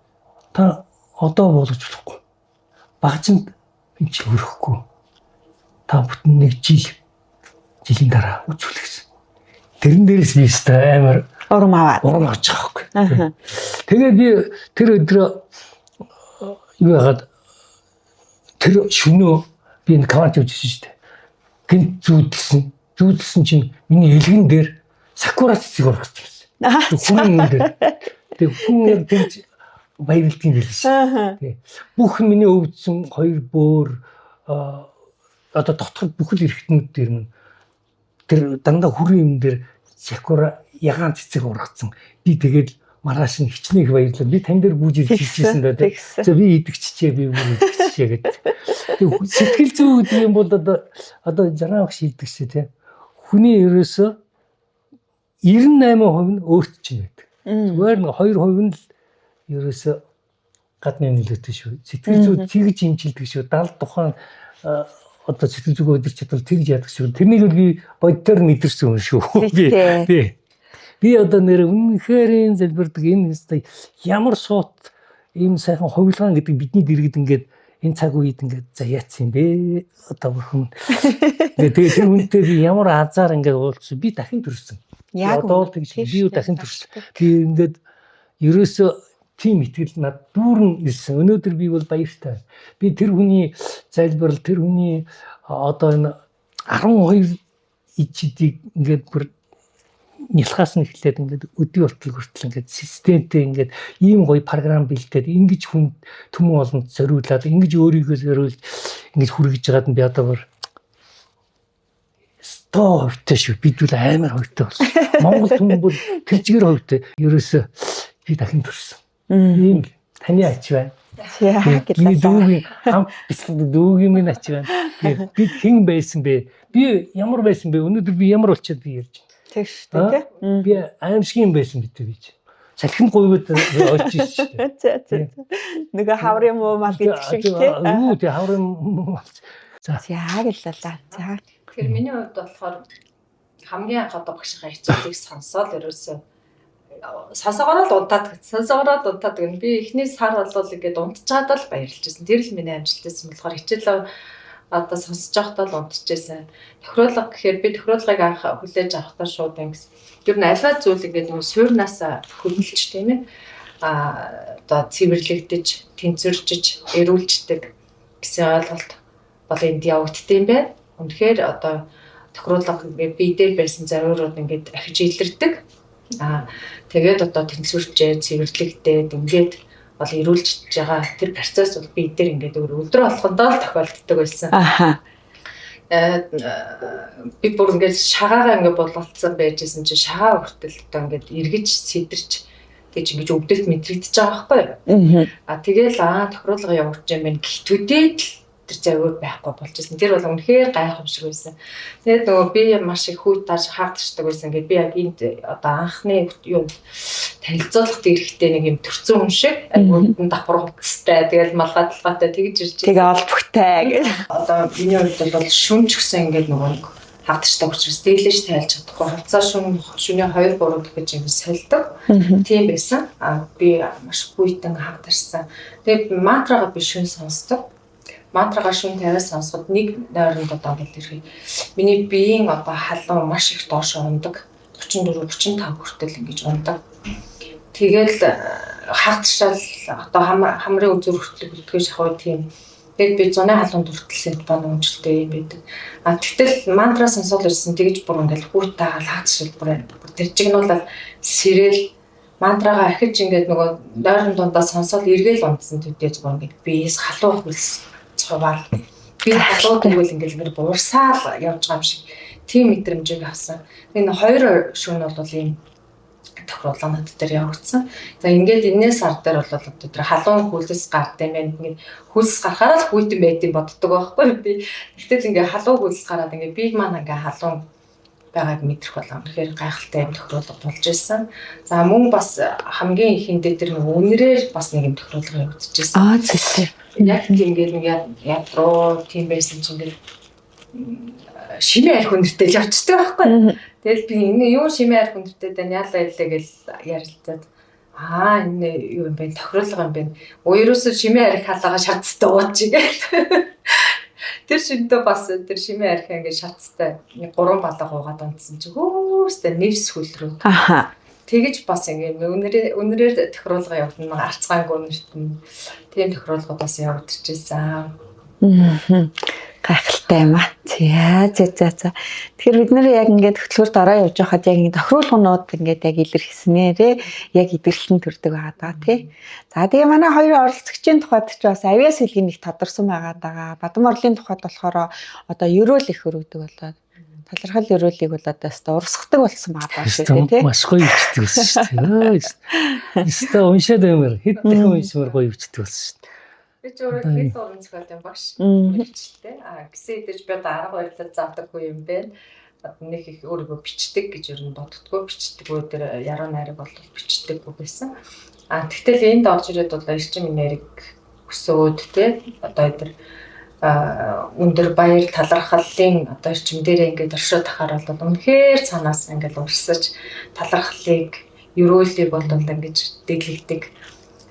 та одоо боолгож болохгүй. Багжинд энэ чи өрөхгүй. Та бүтэн нэг жилийн дараа үзүүлэх гэсэн. Тэрэн дээрээс би өстой амар урам аваад. Урам авч байгаа байхгүй. Тэгээд би тэр өдрөө юу яагаад тэр шөнөө би энэ кавант явж ирсэн шүү дээ. Гинт зүүдэлсэн. Зүүдэлсэн чинь миний элгэн дээр сакура цэцэг орчихсон байсан. Хүн юм дээр. Тэг хүн яг тэгж баярлдгийн байл шээ. Тэг. Бүх миний өвдсөн хоёр бөөр одоо дотор бүхэл эргэтнүүд дээр мөн тэр дандаа хүрэн юм дээр сакура ягаан цэцэг ургацсан. Би тэгээд маргааш нь хичнээн их баярлаа. Би тань дээр гүйж ирж хийжсэн даа. За би идэгччээ, би бүр идэгччээ гэдэг. Тэг сэтгэл зүй гэдэг юм бол одоо жарган багш хэлдэг шээ тий. Хүний ерөөсөө 98% нь өөрт чинь байдаг. Зүгээр нэг 2% нь л ерөөсөө гадны нөлөөтэй шүү. Сэтгэл зүй тэгж имчилдэг шүү. 70 тухайн одоо сэтгэл зүгөө өдөрч чадвал тэгж яадаг шүү. Тэрнийг бол би боддоор мэдэрсэн юм шүү. Би одоо нэр үнэхээр залбирдаг энэ өстой ямар суут ийм сайхан хувилгаан гэдэг бидний дэргэд ингээд энэ цаг үед ингээд за яатсан юм бэ одоо бүрхэн. Тэгээд тэр хүнтэй би ямар азар ингээд уулзсан, би дахин төрсөн. Яг одоо л тэгж би дахин төрсөн. Би ингээд ерөөсөө тийм итгэл над дүүрэн ирсэн. Өнөөдөр би бол баяртай. Би тэр хүний залбирал, тэр хүний одоо энэ 12 ичидийг ингээд бүр нялхаас нь эхлээд ингээд өдий болтол хүртэл ингээд системтэй ингээд ийм гоё програм бэлдээд ингэж хүн түмэн олонд зориулаад ингэж өөрийгөө зориулж ингэж хүргэж байгаад нь би одоо бүр тоо хувьтай шүү. Бид бол амар хувьтай болсон. Монгол түмэн бол тэр чигээр хувьтай. Ерөөсөө би дахин төрсөн. Ийм таны ач байна. Миний дүүгийн хамт бяцлаг дүүгийн минь ач байна. Бид хэн байсан бэ? Би ямар байсан бэ? Өнөөдөр би ямар болчиход би ярьж байна. Тэг шүү дээ, тий. Би аимшиг юм байсан битэй би. Салхинд гуйгаад очиж шүү дээ. За за. Нөгөө хаврын муу мал гэдэг шиг тий. Юу тий хаврын муу мал. За. За гэлээ. За. Тэгэхээр миний хувьд болохоор хамгийн анх одоо багшийнхаа хичээлийг сонсоод ерөөсөө сонсоогоор л унтаад сонсоогоор л унтаад гэнэ. Би эхний сар болвол ингээд унтчаад л баярлж байсан. Тэр л миний амжилт байсан болохоор хичээлээ одоо сонсож байхдаа л унтчихсэн. Тохируулга гэхээр би тохируулгыг анх хүлээж авахдаа шууд ингэсэн. Ер нь альва зүйл ингээд нөгөө суурнаас хөрвөлж тийм ээ. Одоо цэвэрлэгдэж, тэнцвэржиж, эрүүлждэг гэсэн ойлголт бол энд явагддсан юм байна. Үнэхээр одоо тохируулга ингээд бие дээр байсан зориурууд ингээд ахиж илэрдэг. Тэгээд одоо тэнцвэрчээ, цэвэрлэгдээд ингээд бол эрүүлж байгаа тэр процесс бол бие дээр ингээд өөр өдрө болгондоо л тохиолддог байсан. Аха. Би бүр ингээд шагаагаа ингээд булгалцсан байжсэн чинь шагаа хүртэл одоо ингээд эргэж сэдэрч тэгж ингэж өвдөлт мэдрэгдэж байгаа байхгүй юу? Тэгэл тохируулга явуулж юм байна гитүүдээд л тэр завиур байхгүй болж ирсэн. Тэр бол үнэхээр гайхамшиг байсан. Тэгээд нөгөө би маш их хүйт тааш хаагдчихдаг байсан. Ингээд би яг энд одоо анхны юу танилцуулгад ирэхдээ нэг юм төрцөн хүн шиг айгуу давхар хувцастай тэгэл малгай талгаатай тэгж ирж байсан. Тэгээ олбогтой гэж. Одоо миний хувьд бол шүн ч гэсэн ингээд нөгөө нэг хаагдчихдаг учраас дээлэж тайлж чадахгүй. Хувцас шүний 2 3 гэж юм сольдог. Тийм байсан. Би маш хүйтэн хаагдчихсан. Тэгээд мантрагаа би шүн сонсдог. Мантрагаа шүн тавиад сонсоход нэг нойронд одоо ингээл ирэхэд миний биеийн одоо халуун маш их доош ундаг. 34 35 хүртэл ингэж ундаг. Тэгэл хаагдчихал одоо хамрын үзүүр хүртэл хөдгөө шахуу тийм. Тэгээд би зуны халуун хүртэл сэтбан өмчлөлтэй юм байдаг. Тэгтэл мантра сонсоод ирсэн тэгж бүр ингээл хүүтээ хаагдчихал бүр тэр чигнуулаад сэрэл мантрагаа ахиж ингээд нөгөө нойрон дундаа сонсоод эргээл унтсан төдий зүгээр ингээд биеэс халуун хөлс цуваад би халуун тэгвэл ингээл ингээд буурсаал явж байгаа юм шиг тийм мэдрэмжийг авсан. Энэ хоёр шөнө бол ийм тохируулга над дээр явагдсан. За ингээд энэс сар дээр бол одоо тэр халуун хөлс гард юм байна. Ингээд хөлс гарахаараа л хүйтэн байдгийг боддог байхгүй би. Тэгтэл ингээд халуун хөлс гараад ингээд би маань ингээд халуун байгааг мэдрэх болоо. Үнэхээр гайхалтай юм тохируулга болж ирсэн. За мөн бас хамгийн ихэндээ тэр нэг үнэрээр бас нэг юм тохируулга явагдчихсэн. Зөв. Яг тийм ингээд нэг ядруу тийм байсан чинь ингээд шимээ арх өнөртэй л явчихдаг байхгүй. Тэгэл би энэ юу шимээ арх өнөртэй даа яалаа илээ гэж ярилцаад энэ юу юм бэ, тохируулга юм бэ. Ерөөсөө шимээ арх халаага шатцтай уучих гээл. Тэр шиндээ бас тэр шимээ арх ингээд шатцтай 3 балга уугаад унтсан чи хөөстэй нэвс хөлрөө. Аха. Тэгэж бас ингээд үнэрээр тохируулга явагдана. Арцгаангүй үнэрт нь тийм тохируулга бас явагдчихсан. Гайхалтай юм аа. За. Тэгэхээр бид нэр яг ингээд хөтөлбөрт ороо явж байхад яг ингээд тохируулганууд ингээд яг илэрхиснээрээ яг идэвхлэн төрдөг байгаа даа тий. За тэгээ манай хоёр оролцогчийн тухайд ч бас авиас хэлгийн нэг тодорсон байгаа даа. Бадам орлын тухайд болохоор одоо ерөөл их өргөдөг болоод талархал ерөөлийг бол одоо өстө урсгадаг болсон байгаа шүү дээ тий. Маш гоё өвчтөг болсон шүү дээ. Өстө уншаад баймаар хэд дахин уншмаар гоё өвчтөг болсон шүү дээ. Би ч өөрөө хэл уран зохиолын багш мэргэжилтэй. Гэсэн хэдиж би одоо арга барилаар заадаггүй юм байна. Одоо нэг их өөрийгөө бичдэг гэж ер нь боддгоо, бичдэггүй тэр яруу найраг бол бичдэггүй байсан. Тэгтэл энд орж ирээд бол эрчим энерги өсөөд тий одоо тэр өндөр баяр талархлын одоо эрчим дээрээ ингээд оршоод тахаар бол үнэхээр цаанаас ингээд урсаж талархлыг, ерөөлийг бол ингэж дэглэгдэг.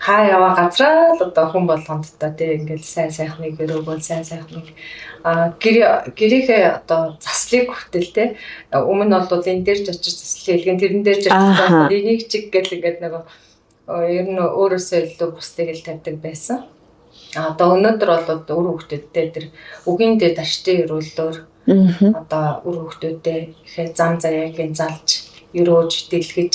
Хаа яваа газраа л одоо хүн болгонд одоо тий ингээд сайн сайхныг өрөөгөө сайн сайхныг гэрийнхээ одоо заслыг хүртэл тий өмнө нь бол энэ дээр ч очиж заслыг хэлгэн тэрэн дээр ч очиж энийг чиг гэл ингээд нөгөө ер нь өөрөөсөө илүү бусдыг л тавьдаг байсан. Одоо өнөөдөр бол үр хүүхдүүдтэй тэр үгийн дээр дарштай өрөөллөөр одоо үр хүүхдүүдээ ихээр зам заяаг нь залж, өрөөж, дэлгэж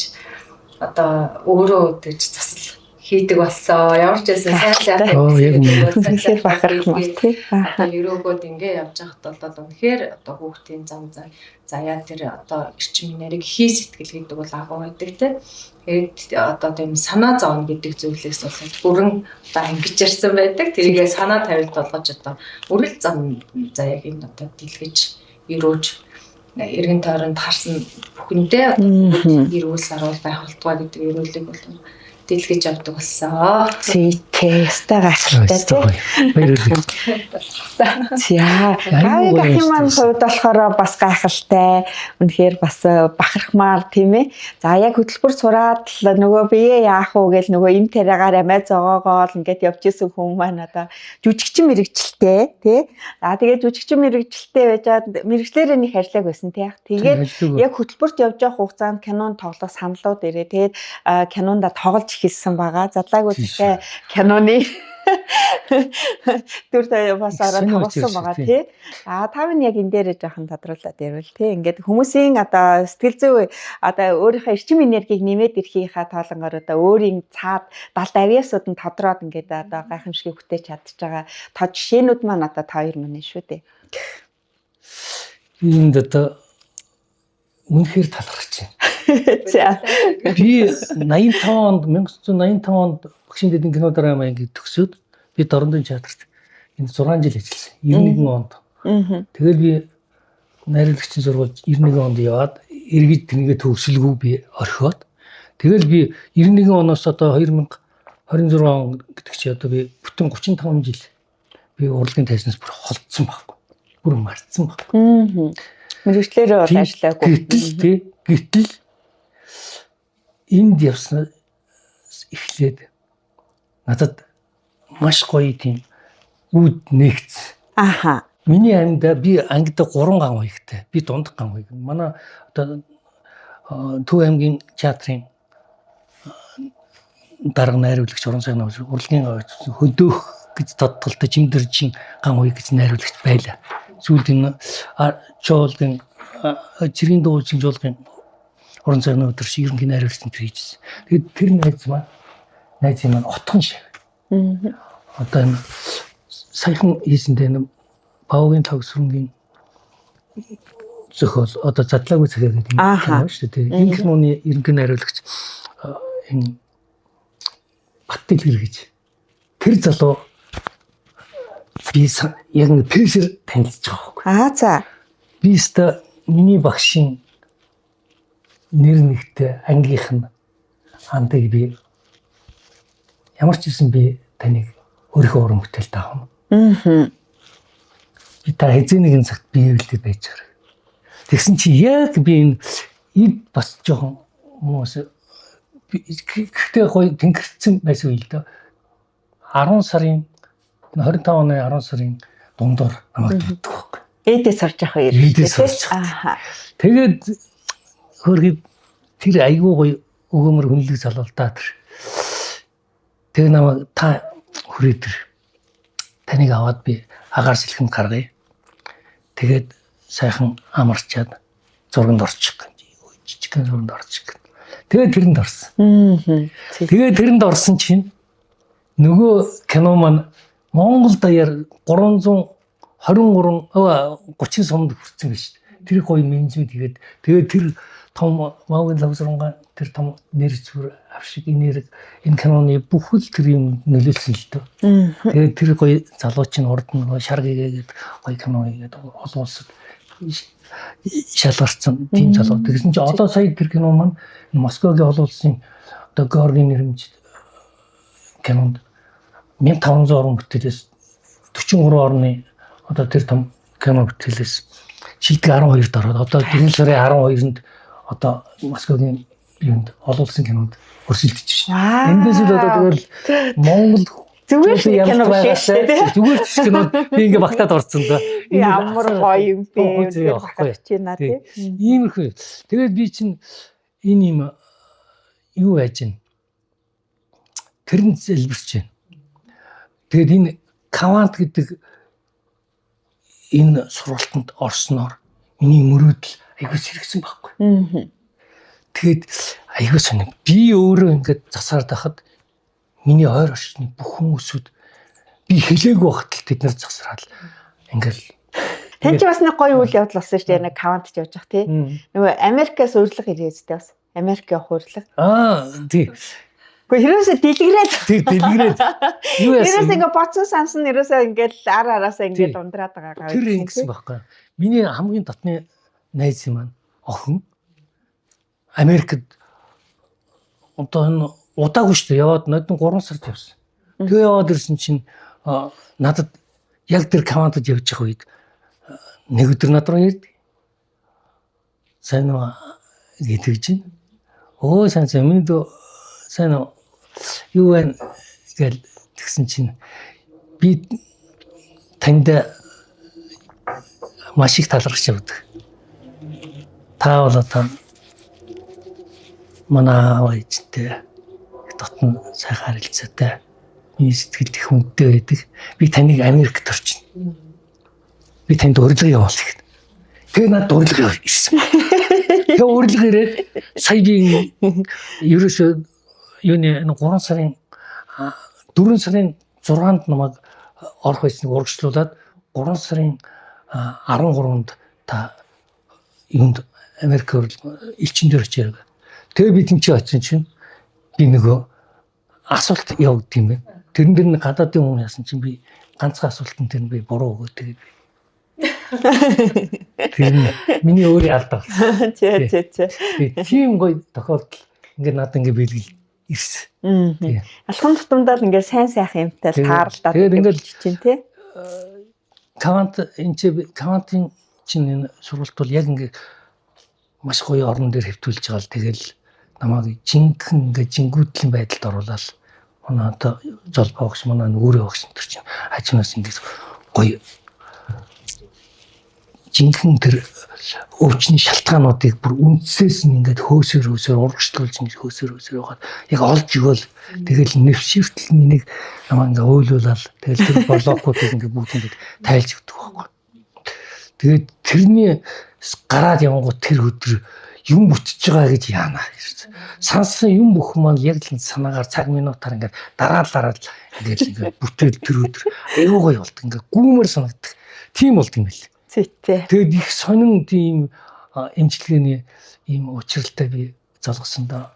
одоо өөрөө тэгж засал хийдэг боллоо. Ямар ч байсан сайн сайхан үнэхээр бахархмаар тий. Одоо өрөөгөөд ингээ явж байхад бол үнэхээр одоо хүүхдийн зам заяа тэр одоо эрчим энерги хий сэтгэл гэдэг бол агуу байдаг тий. Тэгээд одоо тийм санаа зовно гэдэг зүйлээс бол бүрэн одоо ангижирсан байдаг. Тэрийгээ санаа тавилт болгож одоо үргэлж зам заяаг нь одоо дэлгэж, өрөөж эргэн тойронд харсан бүхэндээ эрүүл саруул байх болтугай гэдэг эрүүлэг бол дэлгэж явдаг болсон. Зүйтэй, ёстой гайхалтай тий. За, Гавиг ахын маань хувьд болохоор бас гайхалтай. Үнэхээр бас бахархмаар тийм ээ. За, яг хөтөлбөр сураад л нөгөө бие яах уу гэл нөгөө им тариагаар амиа зогоогоол ингээд явж исэн хүн маань одоо жүжигчин мэрэгчлээ тий. За, тэгээд жүжигчин мэрэгчлээ байжаад мэрэгчлэрээ нэг харьлааг байсан тий. Тэгээд яг хөтөлбөрт явж явах хугацаанд кинонд тоглох саналууд ирээ. Тэгээд кинонда тоглож эхэлсэн байгаа. Задлаагүй зэхэ киноны дүр бас ороод тоглосон байгаа тий. А та минь яг энэ дээрээ жоохон тодруулаад ярил тий. Ингээд хүмүүсийн одоо сэтгэл зүй одоо өөрийнхөө эрчим энергийг нэмээд ирэхийнхаа тоолонгоор одоо өөрийн цаад далд авьяасууд нь тодроод ингээд одоо гайхамшигыг бүтээж чадчих байгаа. Тод жишээнүүд маань одоо та хоёр маань шүү дээ. Энд одоо үнэхээр талархаж байна. За. Би 85 онд 1985 онд багшийн дэдэн кино драма ангийг төгсөөд би Дорнодын театрт энэ 6 жил ажилласан. 91 онд. Тэгэл би найруулагчийн сургуульд 91 онд яваад эргэж тэрнийгээ төгсөлгүй би орхиод тэгэл би 91 оноос одоо 2026 он гэдэг чи одоо би бүтэн 35 жил би урлагийн тайзнаас бүр холдсон байхгүй. Бүр мартсан байхгүй. Мэргэжлээрээ бол ажиллаагүй. Гэтэл тий гэтэл энд явснаас эхлээд надад маш гоё тийм үүд нэгц. Аха. Миний амьда би ангид 3 ган хуягтай. Би дундах ган хуяг. Манай одоо Төв аймгийн театрын дарга найруулагч уран сайхны урлагийн хөдөөх гэж тодтолтой Жимдэржин ган хуяг гэж найруулагч байлаа. Сүүлд энэ жуулгын цэргийн дуучин жуулгын уран сайхны өдөр шиг ерөнхий найруулагч энэ хийжсэн. Тэгээд тэр найз маань отхон шав. Одоо энэ саяхан хийсэндээ энэ Бавгийн тог сүрэнгийн зохиол одоо задлаагүй цагаа гэдэг юм байна шүү дээ. Энэ киноны ерөнхий найруулагч энэ Баттэлгэр гэж тэр залуу би яг нэг пэсэр танилцж байгаа байхгүй. Аа за. Би өстө миний багшийн нэр нэгтэй ангийнх нь андыг би ямар ч юмсан би таныг өөрийнхөө уран бүтээлд авах юм. Би та хэзээ нэгэн цагт биеэвлээд байж байгаа. Тэгсэн чи яг би энэ эд бас жоохон хүмүүс гэхдээ гоё тэнгэрсэн байсан үйл дээ. 10 сарын 25 оны 10 сарын дундуур намайг дутдаг байхгүй. Эдээ сорж явах үер. Эдээ сорж. Аа. Тэгээд хөргид тэр айгүй гоё өгөөмөр хүнлэг залуу л да тэр. Тэгээ намайг та хүрээ тэр таныг аваад би агаар сэлхэнд гаргая. Тэгээд сайхан амарчаад зурганд орчих гэж. Жижигхэн зурганд орчих. Тэгээд тэрэнд орсон. Тэгээд тэрэнд орсон чинь нөгөө кино маань Монгол даяар 323 30 сумд хүрсэн гэж. Тэр гоё менежмент хийгээд тэгээд тэр том Маугийн лавсрангаа тэр том нэр зүр авшиг энерги энэ киноны бүхэл тэр юм нөлөөлсөн л дөө. Тэгээд тэр гоё залуу чинь урд нь шар гээгээд гоё кино хийгээд олон улсад шалгарсан тийм залуу. Тэгсэн чинь одоо сая тэр кино маань Москвагийн олон улсын одоо Георгийн нэрмж кинонд 1500 орон бүтээлээс 43 орны Одоо тэр том кино бүтээлээс шилдэг 12-д ороод одоо 4 сарын 12-нд одоо Москвагийн юунд олон улсын кинонд өрсөлдөж шин. Эндээс л одоо тэгвэл Монгол зүгээр л кино биш шүү дээ. Зүгээр л кинонд би ингээ багтаад орсон доо. Ямар гоё юм бэ. Тий. Иймэрхүү. Тэгээд би чинь энэ юм юу байж гин? Тэр нь залбирч байна. Тэгээд энэ Кавант гэдэг энэ сургалтанд орсноор миний мөрөөдөл айгүй сэргсэн байхгүй. Тэгээд айгүй сонин. Би өөрөө ингээд засаар байхад миний ойр орчны бүх хүмүүсүүд би хэлээгүй байхад л тэд нар засраад ингээл. Тань чи бас нэг гоё үйл явдал болсон шүү дээ. Нэг Кавант ч явж явах тий. Нөгөө Америкаас урилга ирээдтэй бас. Америк явах урилга. Аа тий. Гэхдээ хэрвээсээ дэлгэрээд тий дэлгэрээд юу яасан? Ерөөсөө ингээ бодсон сансан ерөөсөө ингээл ар араасаа ингээд ундраад байгаа. Тэр ингэсэн байхгүй. Миний хамгийн дотны найз юм маань охин Америкт одоо энэ удаагүй шүү дээ. Яваад нодон 3 сард явсан. Тэгээ яваад ирсэн чинь надад яг тэр командад явж байгаа үед нэг өдөр над руу ирд. Сайн уу гэдэг чинь. Өө сайн сайн миний дөө сайн уу юу вэ гэл тэгсэн чинь би танд маш их талархаж явдаг. Та бол одоо манай аав ээжтэй дотн сайхан харилцаатай миний сэтгэлд их үнэтэй байдаг. Би таныг Америкт орчин. Би танд урилга явуулах гэх. Тэгээ надад урилга ирсэн. Тэгээ урилга ирээд сая би ерөөсөө юуны 3 сарын 4 сарын 6-нд намайг орох байсныг урагшлуулад 3 сарын 13-нд та юунд Америк элчин дээр очиад. Тэгээ би тэнцээ очисон чинь би нөгөө асуулт явагдсан юм байна. Тэрэн дээр нь гадаадын хүн яасан чинь би ганцхан асуултан тэр нь би буруу өгөө тэгээд би. Тэр нь миний өөрийн алдаа болсон. Зэ зэ зэ. Тийм гоё тохиолдол ингээд надад ингээд бэлгэл ирсэн. Алхам тутамдаа л ингээд сайн сайхан юмтай тааралдаад тэгээд ингээд чинь тий. Кавант энэ чи Кавантын чинь энэ сургалт бол яг ингээд маш гоё орон дээр хэвтүүлж байгаа л тэгэл намайг жинхэнэ ингээд жингүүтлийн байдалд оруулаад манай одоо золбоо багш манай өөрөө багш энэ чинь хажуунаас ингээд гоё жинхэнэ тэр өвчний шалтгаануудыг бүр үндсээс нь ингээд хөөсөр хөөсөр урагшлуулж ингээд хөөсөр хөөсөр яваад яг олж өгөөл тэгэл нэвширтэл миний намайг ингээд уйлуулаад тэгэл тэр блокуудыг ингээд бүгд ингээд тайлж өгдөг байхгүй. Тэгээд тэрний гараад явангууд тэр өдөр юм бүтэж байгаа гэж яана гэсэн. Сансан юм бүх маань яг л санаагаар цаг минутаар ингээд дараалал ингээд ингээд бүтээл тэр өдөр аюу гоё болдог. Ингээд гүүмэр санагддаг. Тийм болд юм бэл. Зүйтэй. Тэгээд их сонин тийм эмчилгээний ийм учралтай би золгосондоо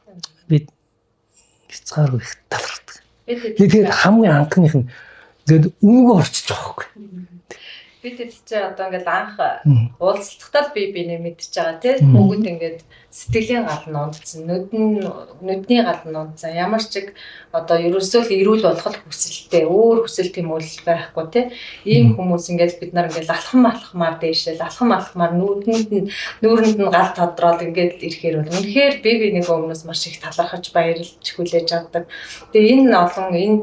би хязгааргүй их талархдаг. Тэгээд хамгийн анхных нь тэгээд үнэгүй орчиж байгаа байхгүй. Би тэр чинь одоо ингээл анх уулзалтахтаа л би биенээ мэдчихэж байгаа тий. Бүгд ингээд сэтгэлийн гал нь унтсан, нүдний гал нь унтсан. Ямар ч чиг одоо ерөөсөө л эрүүл болох хүсэлтэй, өөр хүсэл тэмүүлэл байхгүй тий. Ийм хүмүүс ингээд бид нар ингээд алхам алхмаар дээшэл, алхам алхмаар нүдэнд нь нүүрэнд нь гал тодроод ингээд ирэхээр бол үнэхээр би биенийхээ өмнөөс маш их талархаж баярлж хүлээж авдаг. Тэгээ энэ олон энэ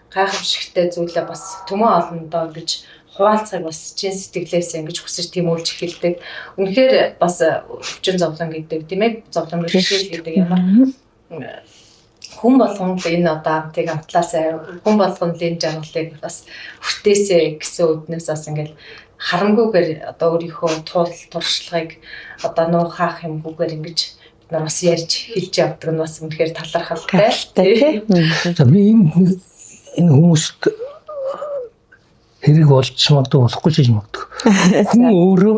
гайхамшигтай зүйлээ бас төмөн олондоо гэж хуваалцахыг бас чин сэтгэлээсээ ингэж хүсэж тэмүүлж эхэлдэг. Үнэхээр бас өвчин зовлон гэдэг тийм ээ, зовлон бэрхшээл гэдэг ямар хүн болгонд энэ одоо амтыг амтлаасаа, хүн болгонд энэ жаргалыг бас хүртээсэй гэсэн үднээс бас ингээл харамгүйгээр одоо өөрийнхөө туул туршлагыг одоо нуухаах юмгүйгээр ингэж бид нар бас ярьж хэлж явдаг нь бас үнэхээр талархалтай тий. За би энэ хүмүүст хэрэг болж магадгүй болохгүй ч гэж магадгүй. Хүн өөрөө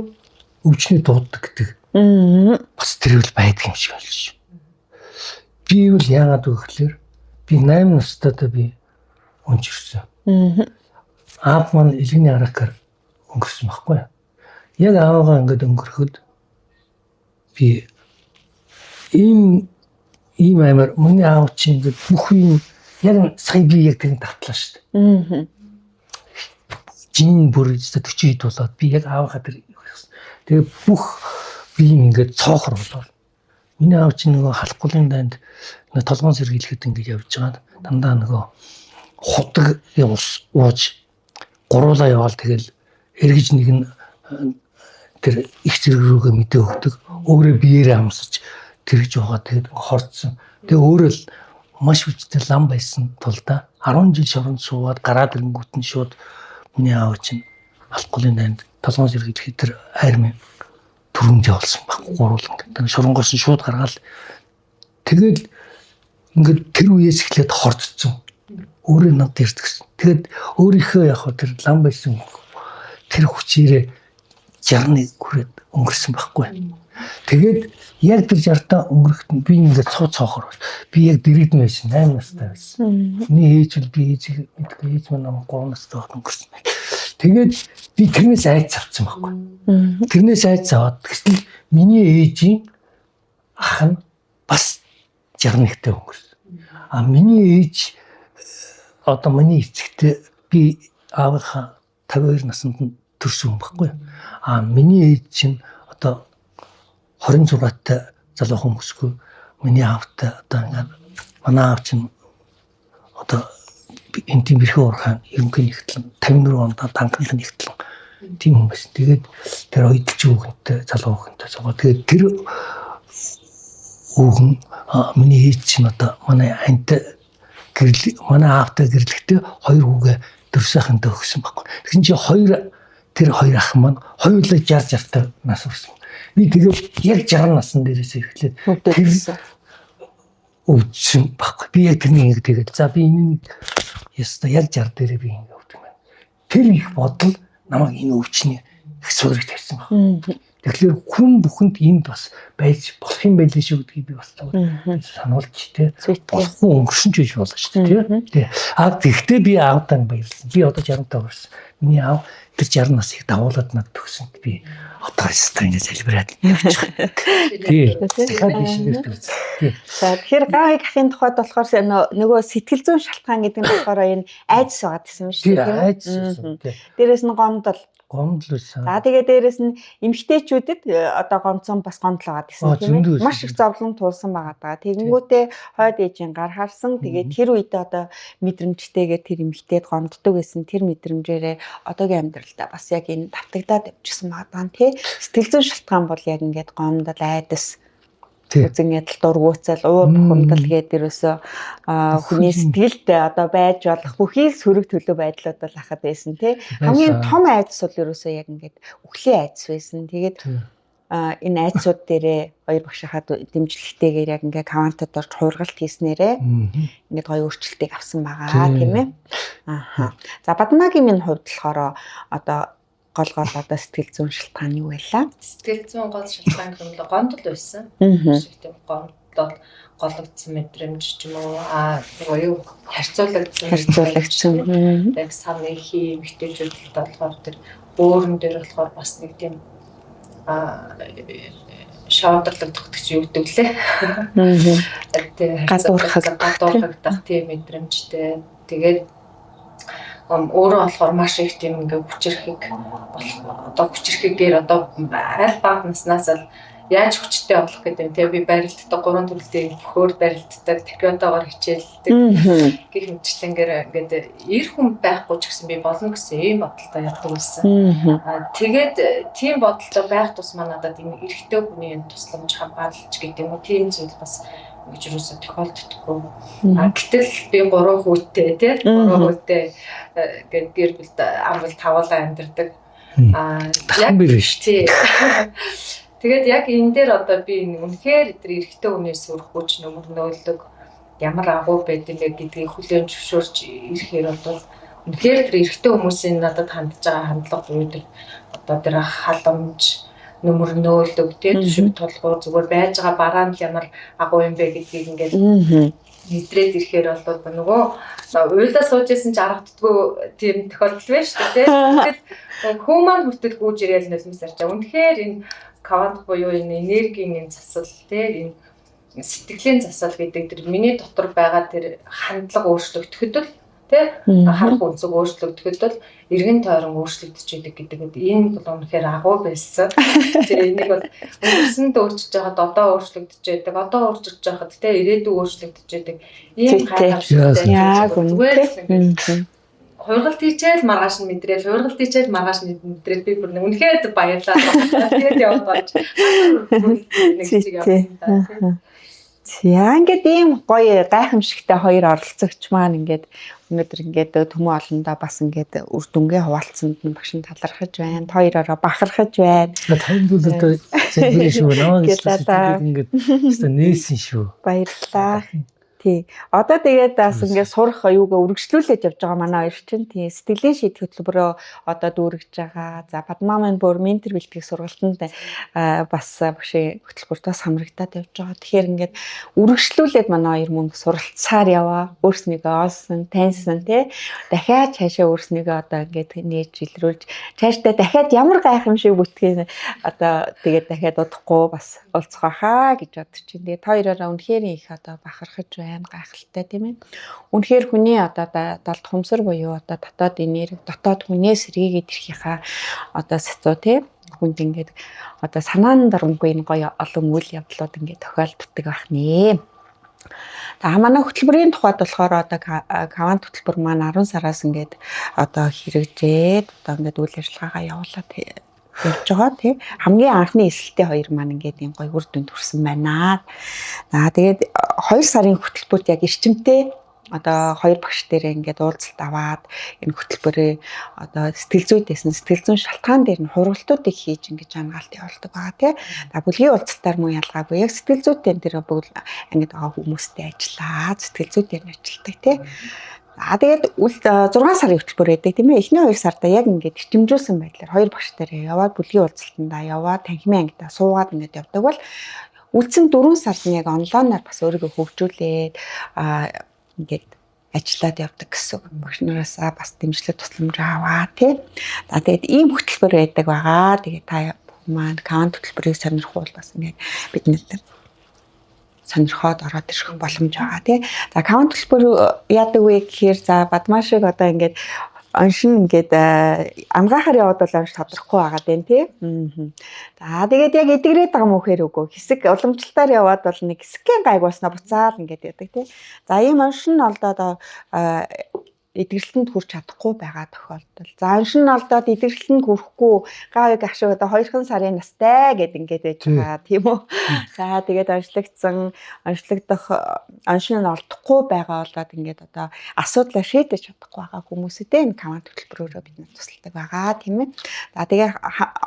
өвчний дууддаг гэдэг. Бас тэр үл байдаг юм шиг болж. Би бол яагаад вэ гэхээр би 8 настайдаа би өнчирсэн. Аав маань илгэний аракаар өнгөрсөн байхгүй. Яг аавгаа ингээд өнгөрөхөд би ийм амар миний аав чинь ингээд бүх юм яг сая би яг тэрийг давтлаа шүү дээ. Жин бүр 40 хэд болоод би яг аавынхаа тэр тэгээ бүх би ингээд цоохор болоод миний аав чинь нөгөө халахгүйн дайнд нөгөө толгоон сэргийлэхэд ингээд явж байгаа дандаа нөгөө худаг ус ууж гуруулаа яваал тэгэл эргэж нэг нь тэр их зэрэг рүүгээ мэдээ өгдөг. Өөрөө биеэрээ амсаж тэрж байгаа тэгээд хорцсон. Тэгээ өөрөө л маш хүчтэй лам байсан тул да 10 жил шоронд суугаад гараад ирэнгүүт нь шууд миний аав чинь алхгүйн дайнд толгоон сэргийлэхэд тэр арми түрүүнд явуулсан байхгүй гуруулан гэдэг. Шоронгоос нь шууд гаргаал тэгэл ингээд тэр үеэс эхлээд хорцсон. Өөрөө над ирдгсэн. Тэгээд өөрийнхөө яг тэр лам байсан тэр хүчээрээ 61 хүрээд өнгөрсөн байхгүй. Тэгээд яг тэр 60-таа өнгөрөхт би ингээд цуу цоохор бол. Би яг дэрэгдэн байсан 8 настай байсан. Миний ээж бол би ээжийг мэдгүй ээж маань намайг 3 настай байхад өнгөрсөн. Тэгээд би тэрнээс айц авсан байхгүй. Тэрнээс айц аваад тэгтэл миний ээжийн ах нь бас 61-тэй өнгөрсөн. А миний ээж одоо миний эцэгтэй би аавынхаа 52 наснд нь төрсөн хүн байхгүй. А миний ээж чинь одоо 26-тай залуу хүмүүсгүй миний аавтай одоо ингээд манай аав чинь одоо энтийн бэрхээ урхаан ерөнхий нэгтлэн 54 онд данхны нэгтлэн тийм хүн байсан. Тэгээд тэр оёдолч хүүхэнтэй залуу хүүхэнтэй суугаа. Тэгээд тэр хүүхэн миний ээж чинь одоо манай антай гэрэл манай аавтай гэрлэхдээ хоёр хүүгээ дөрсөхөндөө өгсөн байхгүй. Тэгсэн чинь хоёр тэр хоёр ах маань хоёулаа 60 60-тай нас хүрсэн. Би тэгээд яг 60 насн дээрээс эхлээд тэр өвдсөн байхгүй. Би яг тэрний ингэ тэгээд за би энэ нэг яста яг 60 дээрээ би ингэ өвдөг байна. Тэр их бодол намайг энэ өвчний их суурийг тавьсан байна. Тэгэхээр хүн бүхэнд энд бас байж болох юм байлээ шүү гэдгийг би бас сануулж тий. Болохгүй өнгөрсөн ч гэж болно шүү дээ тий. А тэгвэл би аавдаа баярлсан. Би одоо 65 хүрсэн. Миний аав тэр 60 насыг дагуулад надад өгсөн. Би одоо өстой ингэ залбираад явчих. Тий. Дахиад би шинээр төрсөн. Тий. За тэгэхээр гавыг ахын тухайд болохоор нөгөө сэтгэл зүйн шалтгаан гэдэг нь болохоор энэ айдас байгаа гэсэн юм шүү дээ тийм үү? Айдас. Дээрээс нь гомдол. Гомдол байсан. За тэгээ дээрээс нь эмэгтэйчүүдэд одоо гомцсон бас гомдол байгаа гэсэн тийм ээ. Маш их зовлон туулсан байгаа даа. Тэгэнгүүтээ хойд ээжийн гар харсан. Тэгээ тэр үедээ одоо мэдрэмжтэйгээ тэр эмэгтэйд гомддог байсан тэр мэдрэмжээрээ одоогийн амьдралдаа бас яг энэ давтагдаад явчихсан байгаа даа тий. Сэтгэл зүйн шалтгаан бол яг ингээд гомдол, айдас, үзэн ядал, дургуутсал, уур бухимдал гэдэг ерөөсөө хүний сэтгэлд одоо байж болох бүхий л сөрөг төлөв байдлууд бол ахад байсан тий. Хамгийн том айдас бол ерөөсөө яг ингээд үхлийн айдас байсан. Тэгээд энэ айдсууд дээрээ хоёр багшийнхаа дэмжлэгтэйгээр яг ингээд квантад орж хувиргалт хийснээрээ ингээд гоё өөрчлөлтийг авсан байгаа тийм ээ. Ааха. За Бадмаагийн минь хувьд болохоор одоо гол одоо сэтгэл зүйн шалтгаан юу байлаа? Сэтгэл зүйн гол шалтгаан гэх юм бол гомдол байсан. Шиг тийм гомдол, гологдсон мэдрэмж ч юм уу, нөгөө юу харьцуулагдсан. Яг савны хий эмэгтэйчүүдэд болохоор тэр бөөрөн дээр болохоор бас нэг тийм шоудрлагдах гэж юу гэдэг лээ. Гадуурхагдах тийм мэдрэмжтэй. Тэгээд өөрөө болохоор маш их тийм ингээ хүчирхэг болох одоо хүчирхэгээр одоо аль бага наснаас л яаж хүчтэй болох гэдэг юм те би барилддаг гурван төрөлтэй бөхөөр барилддаг таквондогоор хичээлдэг гэх мэтчлэнгээр ингээд эр хүн байхгүй ч гэсэн би болно гэсэн ийм бодолтой явдаг байсан. Тэгээд тийм бодолтой байх тусмаа надад энэ эрэгтэй хүний энэ тусламж хамгаалалч гэдэг юм уу тийм зүйл бас ингэж юусоо тохиолддоггүй. Гэтэл би 3 хүүтэй тий 3 хүүтэй ингээд гэр бүлд амбал тавуулаа амьдардаг. Яг биш тий. Тэгээд яг энэ дээр одоо би үнэхээр тэр эрэгтэй хүний сүрх хүч нөмөрнөөлөг ямар агуу байд юм бэ гэдгийг хүлээн зөвшөөрч ирэхээр бол үнэхээр тэр эрэгтэй хүмүүсийн надад хандж байгаа хандлага буюу тэр одоо тэр халамж нөмөрнөөлөг тий түшиг тулгуур зүгээр байж байгаа бараа нь ямар агуу юм бэ гэдгийг ингээд мэдрээд ирэхээр бол нөгөө уйлаа сууж исэн ч аргаддаггүй тийм тохиолдол байна шүү дээ тий. Тэгэл хүн маань хүртэл гүйж ирээл нулимс арчаа. Үнэхээр энэ квант буюу энэ энергийн энэ засал тий энэ сэтгэлийн засал гэдэг тэр миний дотор байгаа тэр хандлага өөрчлөгдөхөд л Тэ харах өнцөг өөрчлөгдөхөд бол эргэн тойрон өөрчлөгдөж идэг гэдэг энэ бол үнэхээр агуу байсан. Тэгээ энийг бол өнгөрсөнд өөрчилж байхад одоо өөрчлөгдөж байдаг. Одоо өөрчилж байхад тэ ирээдүй өөрчлөгдөж байдаг. Ийм гайхамшигтай. Яг үнэ. Хувиргалт хийчихэл маргааш нь мэдрээл, хувиргалт хийчихэл маргааш нь мэдрээл би бүр үнэхээр баярлалаа. Тэгээд яваад болж нэг чиг явсан та. За ингээд ийм гоё гайхамшигтай хоёр оролцогч маань ингээд өнөөдөр ингээд төмөн олондоо бас ингээд үр дүнгээ хуваалцсанд нь багш нь талархаж байна. Хоёророо бахархаж байна. Танд бол одоо залбирэн шүү. Намайг ингээд өстой нээсэн шүү. Баярлалаа. Тий. Одоо тэгээд бас ингээд сурах юугаа үргэлжлүүлээд явж байгаа манай хоёр чинь. Тий. Сэтгэлийн шийдэх хөтөлбөрөө одоо дүүргэж байгаа. За Бадмаа маань бүр ментор бэлтгэх сургалтанд бас багшийн хөтөлбөрт бас хамрагдаад явж байгаа. Тэгэхээр ингээд үргэлжлүүлээд манай хоёр мөн суралцсаар яваа. Өөрснийгөө олсон, таньсан тий. Дахиад цаашаа өөрснийгөө одоо ингээд нээж илрүүлж цаашдаа дахиад ямар гайхамшиг бүтгийг одоо тэгээд дахиад удахгүй бас уулзах байхаа гэж бодож чинь. Тэгээд хоёроо үнэхээр их одоо бахархаж байна. Гайхалтай тийм ээ. Үнэхээр хүний одоо далд хумсар буюу одоо дотоод энерги, дотоод хүнээс сэргээгээд ирэхийнхаа одоо сацуу тийм хүнд ингээд одоо санаан дарамгүй энэ гоё олон үйл явдлууд ингээд тохиолддог байх нэ. За манай хөтөлбөрийн тухайд болохоор одоо кавант хөтөлбөр маань 10 сараас ингээд одоо хэрэгжээд одоо ингээд үйл ажиллагаагаа явуулаад явж байгаа тий. Хамгийн анхны эсэлтийн хоёр маань ингээд юм гоё үр дүнд хүрсэн байна. За тэгээд 2 сарын хөтөлбөрт яг эрчимтэй одоо хоёр багш дээр ингээд уулзалт аваад энэ хөтөлбөрөө одоо сэтгэл зүйдээс нь сэтгэл зүйн шалтгаан дээр нь хургалтуудыг хийж ингэж ангаалт явуулдаг байгаа тий. За бүлгийн уулзалтаар мөн ялгаагүй яг сэтгэл зүйтэй тэр бүгд ангид байгаа хүмүүстэй ажиллаад сэтгэл зүй дээр нь ажилладаг тий. За тэгээд үл 6 сарын хөтөлбөр байдаг тийм ээ. Эхний 2 сарда яг ингээд эрчимжүүлсэн байдлаар хоёр багш дээр яваад бүлгийн уулзалтандаа яваад танхимын ангидаа суугаад ингээд явдаг бол үлдсэн 4 сард нь яг онлайнаар бас өөрийгөө хөгжүүлээд ингээд ажиллаад явдаг гэсэн. Багш нараасаа бас дэмжлэг тусламж аваа тий. За тэгээд ийм хөтөлбөр байдаг байгаа. Тэгээд та маань каунт хөтөлбөрийг сонирхвол бас ингээд бидний сонирхоод ороод ирэх боломж байгаа тий. За каунт хөтөлбөр яадаг вэ гэхээр за Бадмаа шиг одоо ингээд оншин ингээд амгаахаар яваад бол онш тодорхгүй байгаа дэн тий. За тэгээд яг эдгэрээд байгаа мөн хэр үгүй. Хэсэг уламжлалтаар яваад бол нэг хэсэгэн гайг болсноо буцаал ингээд яадаг тий. За ийм оншин олдоод эдгэрэлтэнд хүрч чадахгүй байгаа тохиолдол. За оншин олдоод эдгэрэлтэнд хүрэхгүй гавыг ах шиг одоо 2 сарын настай гэд ингээд байж байгаа тийм үү. За тэгээд оншлогдсон, оншлогдох оншин нь олдохгүй байгаа болоод ингээд одоо асуудлаа шийдэж чадахгүй байгаа хүмүүстэй энэ команд хөтөлбөрөөрөө бид нар тусалдаг байгаа тийм ээ. За тэгээ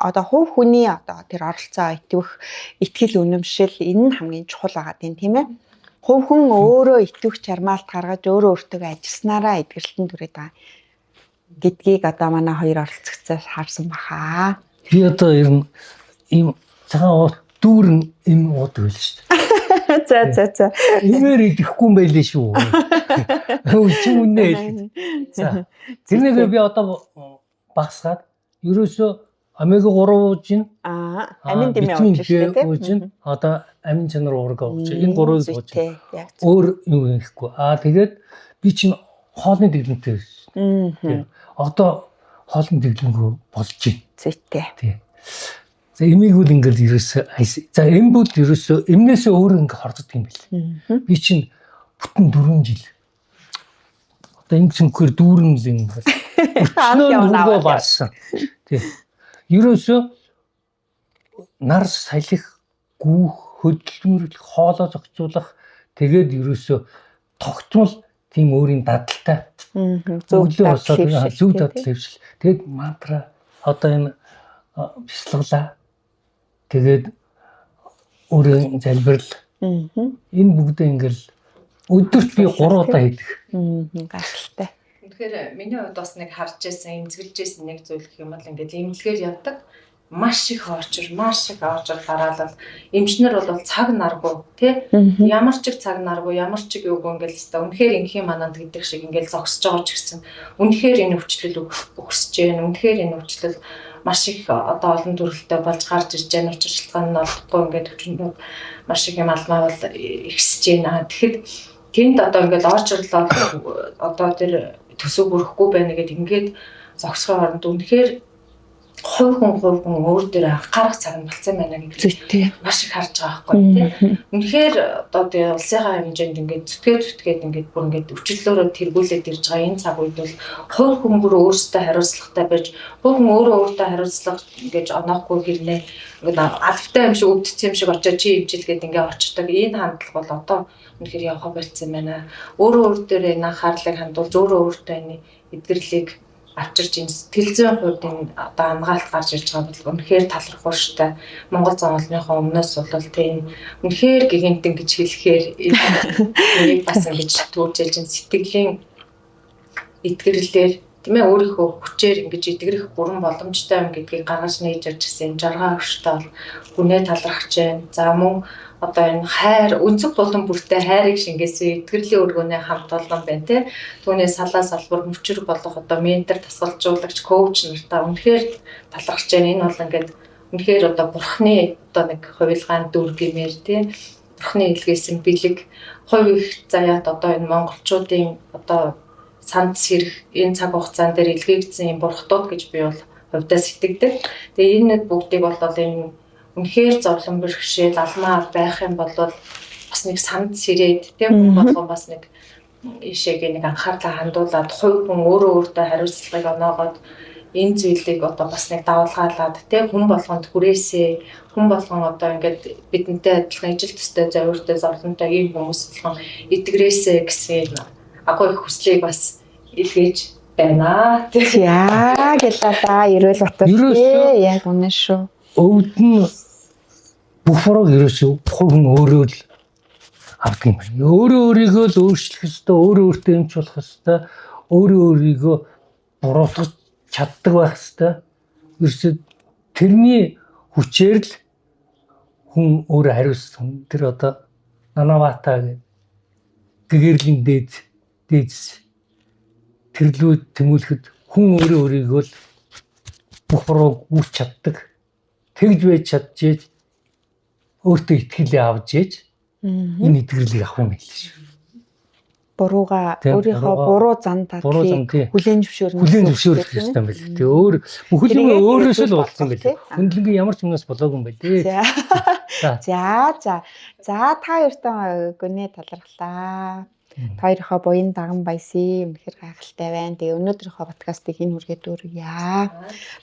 одоо хувь хүний одоо тэр оролцоо итгэх, итгэл үнэмшил энэ нь хамгийн чухал байгаа тийм ээ. Хувь хүн өөрөө итгэх чармаалт гаргаж өөрөө өөртөө ажилласнараа эдгэрэлтэн түрээд байгаа гэдгийг одоо манай хоёр оролцогчоос харсан баха. Би одоо ер нь ийм цагаан уут дүүрэн эм уудаг байл шүү дээ. За за за. Эмээр идэхгүй юм байлээ шүү. Чи үнэ хэлээд. За. Тэрнийг би одоо багасгаад ерөөсөө омега 3 ууж гин. Амин дэмий ууж шүү дээ тийм. Одоо амин чанар уурга ууж. Энэ гурвыг ууж. Өөр юу хийхгүй. Тэгээд би чинь хоолны дэглэмтэй байсан. Одоо хоолны дэглэмгүй болж байна. Зүйтэй. Тий. За эмийг үл ингээл ерөөсөө за эм бол ерөөсөө эмнээсээ өөр ингээ хорддог юм бэл. Би чинь бүтэн 4 жил. Одоо ингэ цэнхэр дүүрэн л юм бол. Өчнөө барсан. Тий. Ерөөсөө нар салхи, гүүх, хөдөлмөрлөх, хоолоо зохицуулах тэгээд ерөөсөө тогтмол тийм өөрийн дадалтай. Зөв дадал зөв дадал хэвшил. Тэгээд мантра одоо энэ бяцлаглаа. Тэгээд өөрийн залбирал. Энэ бүгдээ ингээл өдөрт би 3 удаа хийдэг. Гайхалтай. Тэгэхээр миний хувьд бас нэг харж байсан, эмзэглэж байсан нэг зүйл гэх юм бол ингээд эмнэлгээр явдаг. Маш их очир, маш их очир дараалал эмчнэр бол цаг наргүй тий ямар ч цаг наргүй, ямар ч юугүй ингээл өстой үнэхээр инхийн мананд гэдэг шиг ингээл зогсож байгаа ч гэсэн үнэхээр энэ өвчлөл өгсөж гэн, үнэхээр энэ өвчлөл маш их одоо олон төрөлтэй болж гарч ирж байгаа учир шалтгаан нь олдохгүй ингээд өвчнүүд маш их юм алмаа бол ихсэж байна. Тэгэхэд тэнд одоо ингээл очирлоо одоо тэр төсөв бүрхгүй байна гэд ингээд зогсохын оронд үнэхээр хувь хүн өөр дээр анхаарах цаг нь болсон байна гэдэг Зүйтэй. маш их харж байгаа байхгүй тий. Үнэхээр одоо тэгээ улсынхаа хэмжээнд ингээд зүтгээд ингээд бүр ингээд өчлөлөөрөө тэргүүлээд ирж байгаа энэ цаг үед бол хувь хүн бүр өөрсдөө хариуцлагатай байж, хувь хүн өөрөө өөртөө хариуцлага ингэж оноохгүй хэрнээ ингээд алфтай юм шиг өвдсөн юм шиг очиж чи имчилгээд ингээд очдог энэ хандлага бол одоо үнэхээр явах болцсон байна. Өөрөө өөр дээрээ энэ анхаарлыг хандуулж, өөрөө өөртөө энэ эдгэрлийг авчирч энэ сэтгэл зүйн хувьд энэ одоо хамгаалалт гарч ирж байгаа бол үнэхээр талархууштай. Монгол зан олныхоо өмнөөс бол тийм үнэхээр гигантэн гэж хэлэхээр энийг бас ингэж түүжээлж энэ сэтгэлийн эдгэрлээр тийм ээ өөрийнхөө хүчээр ингэж эдгэрэх бүрэн боломжтой юм гэдгийг гаргаж нээж ирж ирсэн жаргаа өгштэй бол хүнээ талархаж байна. За мөн одоо энэ хайр өнцөг булан бүртээ хайрыг шингээсэн эдгэрлийн өргөнөө хамт олон байна те. Түүний салаа салбар мөчөр болох одоо ментор, тасгалжуулагч, коуч нартаа үнэхээр талархаж байна. Энэ бол ингээд үнэхээр одоо бурхны одоо нэг хувилгаан дүр гэмээр те. Бурхны илгээсэн бэлэг хувь их заяат одоо энэ монголчуудын одоо санд сэрэх энэ цаг хугацаан дээр илгээгдсэн юм бурхтууд гэж би бол хувьдаа сэтгэдэг. Тэгээ энэ бүгдийг бол энэ үнэхээр зовлон бэрхшээл алмаа байх юм бол бас нэг санд сэрээд тийм хүн болгон бас нэг ийшээгээ нэг анхаарлаа хандуулад хувь хүн өөрөө өөртөө хариуцлагыг оноогоод энэ зүйлийг одоо бас нэг давалгаалаад тийм хүн болгонд хүрээсээ хүн болгон одоо ингээд бидэнтэй адилхан ижил төстэй зовиртой зовлонтой ийм хүмүүс болгон эдгэрээсээ гэсэн агуу их хүслийг бас илгээж байна. За гэлээ Ерөөл Батар. Яг үнэн шүү. Өвд нь бүх бурууг ерөөсөө хувь хүн өөрөө л авдаг юм байна. Өөрөө өөрийгөө л өөрчлөх ёстой, өөрөө өөртөө эмч болох ёстой, өөрөө өөрийгөө буруутгах чаддаг байх ёстой. Ерөөсөө тэрний хүчээр л хүн өөрөө хариуцсан. Тэр одоо Нанавата гэх гэгэрлийн дээдс тэрлүү тэмүүлэхэд хүн өөрөө өөрийгөө л бүх бурууг үүрч чаддаг. Тэгж байж чадчихэж өөртөө итгэлээ авч ээж энэ эдгэрлийг авах юм байл шүү. Бурууга өөрийнхөө буруу зан тадлыг хүлээн зөвшөөрнө. Хүлээн зөвшөөрөх хэрэгтэй юм байл. Тэгээ өөр бүхэл юм өөрөөс л болсон байл. Хөндлөнгийн ямар ч юмнаас болоогүй юм байл. За. За. За та хоёртоо гүнээ талархлаа. Та хоёрынхоо буян даган баясыг үнэхээр гайхалтай байна. Тэгээ өнөөдрийнхөө подкастыг энэ хүргээд өргөе.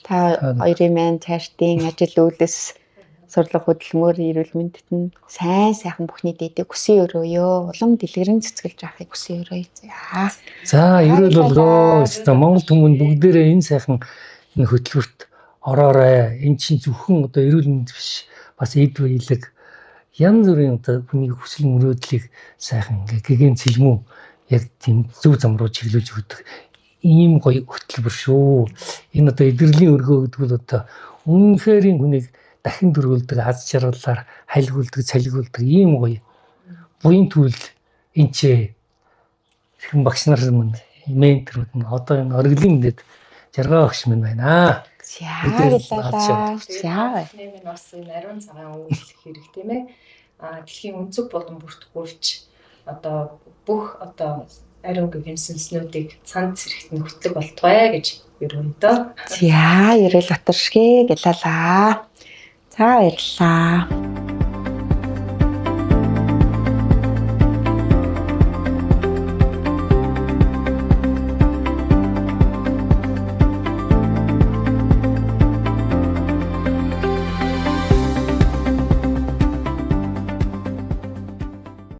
Та хоёрын маань цаашдын ажил үйлс сурлага хөдөлмөр эрүүл мэндэд нь сайн сайхан бүхний дээдэг хүсэн өрөөё. Улам дэлгэрэн цэцгэлж авахыг хүсэн өрөөё. За. За, ерөөл болгоо. Монгол түмэн бүгдээрээ энэ сайхан энэ хөтөлбөрт ороорой. Энэ чинь зөвхөн одоо эрүүл мэнд биш бас эд баялаг янз бүрийн одоо хүний хүсэл мөрөөдлийг сайхан ингээ гэгэн цэлмүү яг тийм зөв зам руу чиглүүлж өгдөг ийм гоё хөтөлбөр шүү. Энэ одоо эдгэрлийн өргөө гэдэг нь одоо үнэхээр хүнийг дахин дөрвөлдөг, аз жаргалаар хайлгуулдаг, цалигуулдаг ийм гоё буян түүл энэ ч хэрхэн багш нар мөн менторууд нь одоо энэ оргилын мэдэд жаргаа багш минь байна. За баярлалаа. За. Миний бас энэ ариун цагаан үйл хэрэг тийм ээ. А дэлхийн өнцөг болон бүрт гүрч одоо бүх одоо ариун гэм сүнснүүдийг цанд цэрэгт нь хөтлөг болтугай гэж өргөндөө. За, Ерөөл Батаршгэ гэлээ. За баярлалаа.